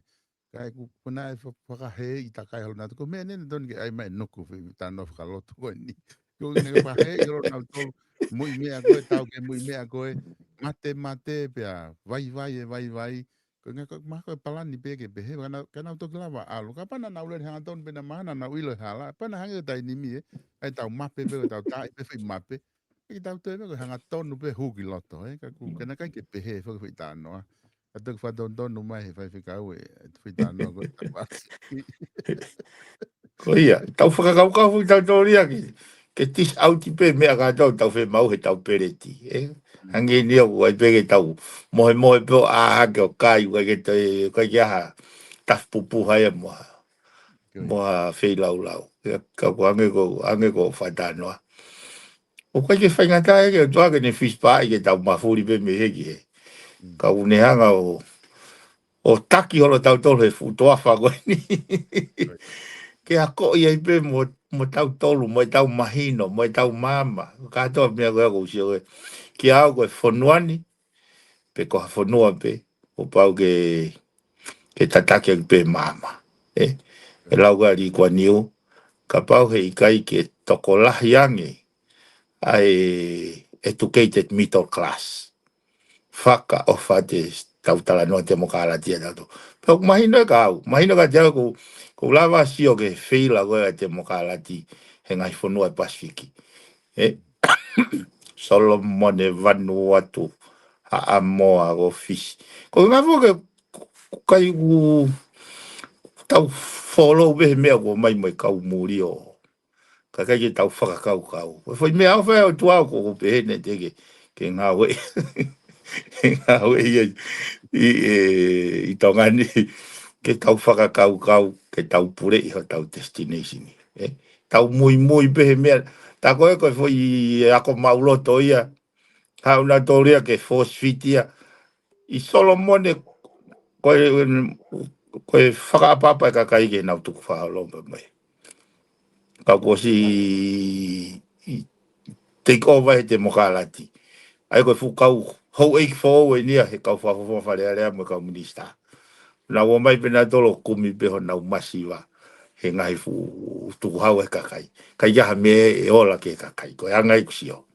Ka ʻoku, ʻoku nau fa-, fakahēʻi takai holo nautolu ko e meʻa eni naʻe tonu ke ʻai mai nuku fi tano fakalotu ko eni. Ko e ʻuhinga ke fakahēʻi holo nautolu muiʻi meʻa ko e tau ke muiʻi meʻa ko e mate mate pea vaivai ʻe vaivai. Ko e ngaahi ko e maha ko e palani pē ke pehē, ka nau, ka nau toki lava ʻalu. Kapau naʻa nau lele hangatonu pē naʻa mahalo naʻa nau ʻilo e hala. Pea naʻe hangē ko e taimi ni ē, ʻa e tau mape pē, ko e tau taaʻi pē foʻi mape. ʻIkai ke tau toe pē ko e hangatonu pē hū ki loto, ē. Ka ʻoku, ka naʻe ʻikai ke pehē foki foʻi talanoa. Ka toki fakatonutonu mai he faifekau ē, ʻa e foʻi talanoa ko e tau ʻasi. Ko ia, tau fakakaukau foki tautolu ia ke, ke tisi ʻauti pē meʻa kātoa ʻoku tau fiemaʻu he tau peleti, ē? Mm. Hangē ni ʻoku ʻai pē ke tau mohemohe pē ʻo ʻā hake ʻo kai, ʻikai ke toe, ʻikai ke ʻi ai ha tafu pupuha ia mo ha, Ko ia. mo ha feilaulau. Ia, ka ʻoku hangē ko, hangē ko e fakatalanoa. ʻOku ʻikai ke faingataʻa ia ke ʻOtua ke ne fisi paʻi ke tau mafuli pē mei he ki he. Mm. Ka ʻoku ne hanga ʻo ʻo taki holo tautolu he fuʻu toafa ko eni. Right. Ke akoʻi ai pē mo, mo tautolu, mo ʻetau mahino, mo ʻetau maama. Kātoa meʻa ko ē ʻoku ou sio ko ē. Kia au ko e fonua ni, pe ko ha fonua pē, ʻoku pau ke, ke tataki ʻaki pē maama. ʻE, ʻe lau ko ē ʻa Lī Kuan Iu, kapau he ʻikai ke tokolahi ange ʻa e educated middle class. Fakaʻofa te tau talanoa temokalati ʻa tautolu. Pea ʻoku mahino ʻe au, mahino kiate au ʻoku, ʻoku ou lava sio ki he feila ko ē ʻa e temokalati he ngaahi fonua ʻi Pasifiki. ʻE, Solomone, Vanuatu, Haʻamoa, ko Fisi. Ko e ngaahi foki ʻoku ʻikai ʻoku tau follow pē he meʻa ʻoku ʻomai mo e kau muli ʻo Ka ʻikai ke tau fakakaukau. Ko e foʻi meʻa ʻoku fai ʻe he ʻOtua ʻoku, ʻoku pehē ni te ke, ke ngāue. Ke ngāue ʻi, ʻi, ʻe, ʻi Tonga ni. Ke tau fakakaukau, ke tau puleʻi hotau destination. ʻE, tau muimui pē he meʻa. Tā ko ē ko e foʻi ako maʻuloto ia. Haʻu nautolu ia ke force feed ia. ʻI Solomone ko e, ko e fakaʻapaʻapa e kakai ke nau tukufakaholo pē mai. Ka kuo ʻosi take over he temokalati. ʻA ia ko e fuʻu kau houʻeiki foʻou eni ia he kau fakafofonga Fale Alea mo e kau minisitā. Nau ō mai pē nautolu ʻo kumi pē honau masiva he ngaahi fuʻu tukuhau e kakai. ʻIkai ha meʻa ʻe ola ki he kakai. Ko e anga ʻeku sio.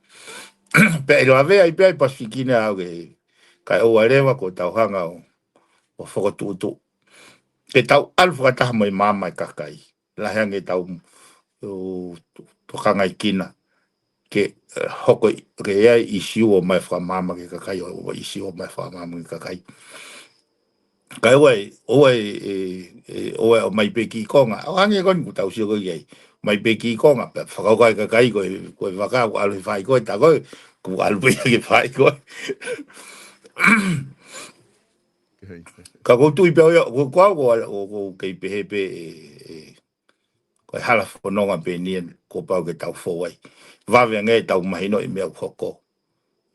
Pea ʻe lavea ai pē ʻa e Pasifiki ni ʻa au ke, kae ʻoua leva kuo tau hanga ʻo, ʻo fokotuʻutuʻu. Ke tau ʻalu fakataha mo e maama e kakai. Lahi ange ʻetau, ʻo, tokangaekina. ke, eh, hoko i, ke ʻi ai ʻisiū ʻo ʻomai fakamaama ki he kakai, ʻo, ʻo ʻisiū ʻo ʻomai fakamaama ki he kakai. Kae ʻoua ʻe, ʻoua ʻe, ʻe, ʻe, ʻoua ʻe ʻomai pē kiʻi konga. ʻO hangē ko eni kuo tau sio ko ē ki ai. ʻOmai pē kiʻi konga, pea fakakaukau e kakai ko e, ko e vaka, kuo ʻalu he faʻi ko ē, tā ko ē, kuo ʻalu pē ia ki he faʻi ko ē. Ka ʻoku ou tui pē au ia, ko, ko au, ko, ko, ko kei pehē pē, ʻe, ʻe, ko e hala fononga pē eni ia kuo pau ke tau fou ai. Vave ange ʻetau mahinoʻi meʻa ʻoku hoko.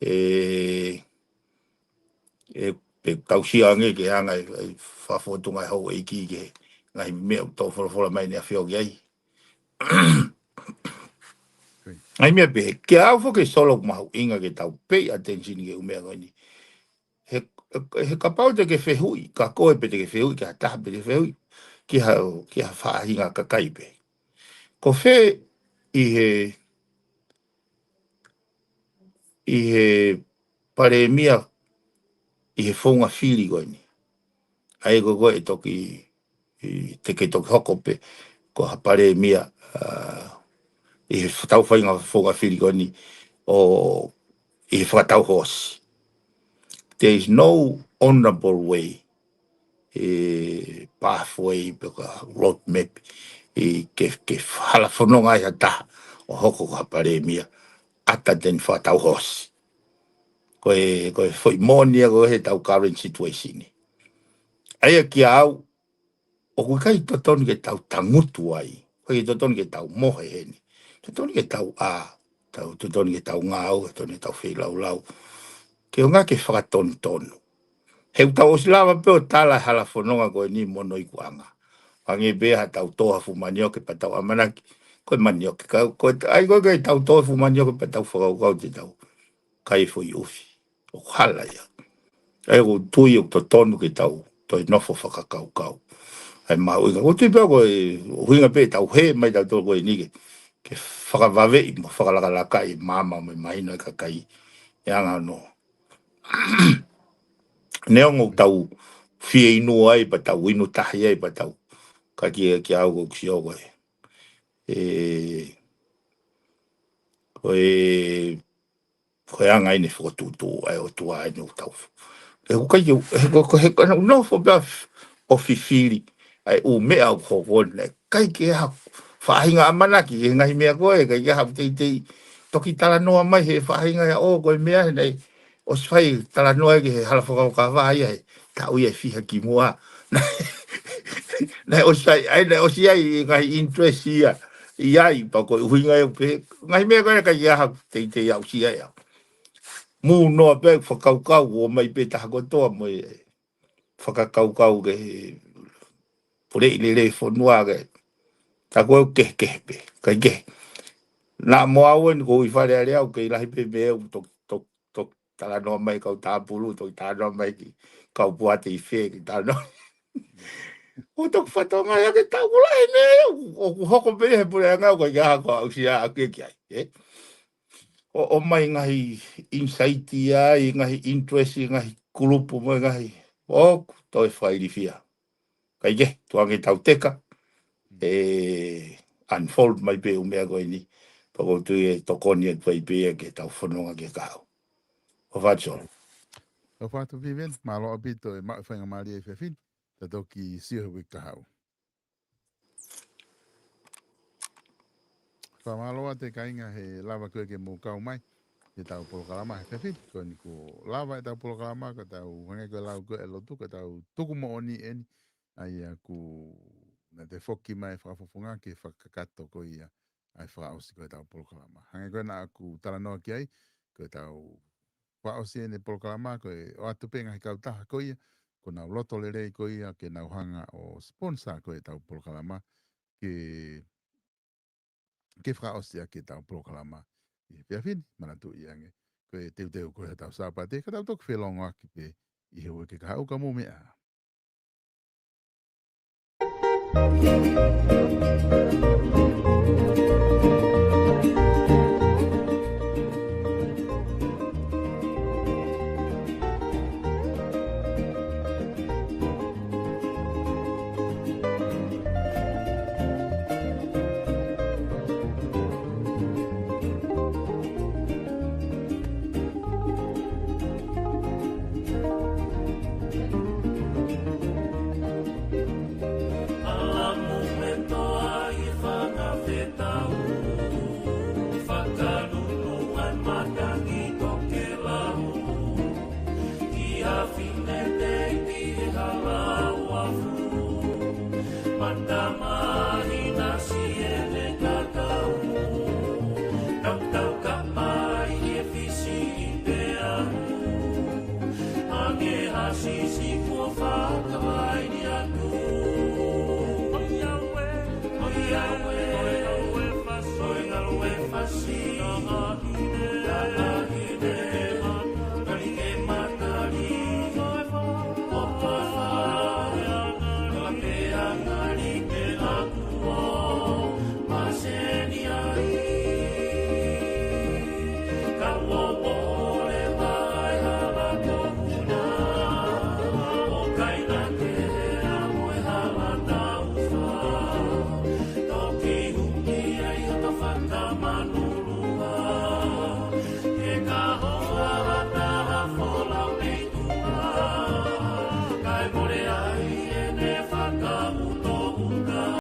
ʻE, ʻe, pe tau sio ange ki he anga e, e fakafotunga e houʻeiki ki he ngaahi meʻa ʻoku tau folofola mai ʻEne ʻAfio ki ai. Ngaahi meʻa pehē, ke au foki Solo ʻoku mahuʻinga ke tau pay attention ki he ʻū meʻa ko eni. He, he, he kapau te ke fehuʻi, ka ko e pe te ke fehuʻi, ki ha taha pe te ke fehuʻi, ki ha, ki ha faʻahinga kakai pē. Ko fē ʻi he, ʻi he palēmia, ʻi he founga fili ko eni. ʻA ia ko, ko e toki, ʻi, te ke toki hoko pē, ko ha palēmia, ʻa, ʻi he tau faʻahinga founga fili ko eni, ʻo ʻi he fakatau hoosi. There is no honorable way, e, pathway pe ko e roadmap, ʻi ke, ke hala fononga ai ha taha ʻo hoko ko ha palēmia, ʻata teni fakatau hoosi. Ko e, ko e foʻi moʻoni ia ko e he tau current situation ni. ʻA ia kia au, ʻoku ʻikai totonu ke tau tangutu ai. ʻOku ʻikai totonu ke tau mohe heni. Totonu ke tau ʻā, tau, totonu ke tau ngāue, totonu ke tau feilaulau. Ke ʻaonga ke fakatonutonu. He ʻoku tau ʻosi lava pē ʻo tala e hala fononga ko eni mo hono ikuʻanga. Hangē pē ha tau tō ha fuʻu manioke pea tau ʻamanaki. Ko e manioke ka, ko e, ʻai ko e ke tau tō ha fuʻu manioke pea tau fakakaukau te tau kai e foʻi ʻufi. ʻOku hala ia. ʻA ia ʻoku ou tui ʻoku totonu ke tau toe nofo fakakaukau. ʻA ia mahuʻinga. ʻOku ou tui pē ko e ʻuhinga pē tau hē mai tautolu ko eni ke, ke fakavaveʻi mo fakalakalaka e maama mo e mahino e kakai. ʻE anga hono. Neongo ʻoku tau fie inu ai pea tau inu tahi ai pea tau. Ka kia, kia au ʻoku ou sio ko e. E, ko e ko e anga eni fokotuʻutuʻu ʻa e ʻOtua eni ʻoku tau. He ʻoku ʻikai ke, he ko, ko, he ko, nofo pē ʻo fifili ʻa e ʻū meʻa ʻoku hoko eni, ʻikai ke ha faʻahinga ʻamanaki ki he ngaahi meʻa ko ē, ʻikai ke ha teitei toki talanoa mai he faʻahinga ia ʻo ko e meʻa eni, ʻosi fai talanoa ki he hala fakakaukau ia he taʻu ia ʻe fiha kimuʻa. Naʻe ʻosi ai, ai, naʻe ʻosi ai ngaahi interest ia, ʻi ai, pea ko e ʻuhinga ia pē, ngaahi meʻa ko ē ʻikai ke ha teitei aʻusia ia. Mou noa pē fakakaukau, ʻomai pē taha kotoa mo e fakakaukau ke he puleʻi lelei fonua ke. Tā ko e kehekehe pē, ʻikai ke. Naʻa mo au eni ko ʻi Fale Alea ʻoku kei lahi pē meʻa ʻoku toki, toki, toki talanoa mai kau tāpulu, toki talanoa mai ki kau puate ʻi fē, ki talanoa. ʻO toki fatongia ke tau kula e meʻa, ʻoku hoko pē he puleʻanga ʻoku ʻikai ke ha ko aʻusia ake ki ai, ē? ʻO, ʻomai ngaahi insight ia, ʻi ngaahi interest, ʻi ngaahi kulupu mo e ngaahi, ʻoku toe fakailifia. Kae kehe, tuʻu ange tau teka, ʻe unfold mai pē ʻū meʻa ko eni, pea ʻoku ou tui ʻe tokoni atu ai pē ia ke tau fononga ki he kahaʻu. ʻOfa atu Solo. ʻOfa atu Vivian, mālō ʻaupito e maʻu faingamālie he efiafi ni, ta toki sio he uike kahaʻu. Fakamālō atu e kāinga he lava ko ē ke mou kau mai he tau polokalama he efiafi ni. Ko eni kuo lava e tau polokalama, ko e tau hangē ko e lau ko ē ʻa e lotu, ko e tau tuku moʻoni eni, ʻa ia ʻoku na te foki mai fakafofonga ke fakakakato ko ia ʻa e fakaʻosi ko e tau polokalama. Hangē ko ē naʻa ku talanoa ki ai, ko e tau fakaʻosi eni e polokalama, ko e ʻoatu pē ngaahi kautaha ko ia, ko ʻenau loto lelei ko ia, ke nau hanga ʻo sponsor ko e tau polokalama, ke, ke fakaʻosi ʻaki e tau polokalama ʻi he efiafi ni, manatuʻi ange. Ko e teuteu ko e tau Sāpate, ka tau toki felongoaki pē ʻi he uike kahaʻu, ka mou meʻa ā.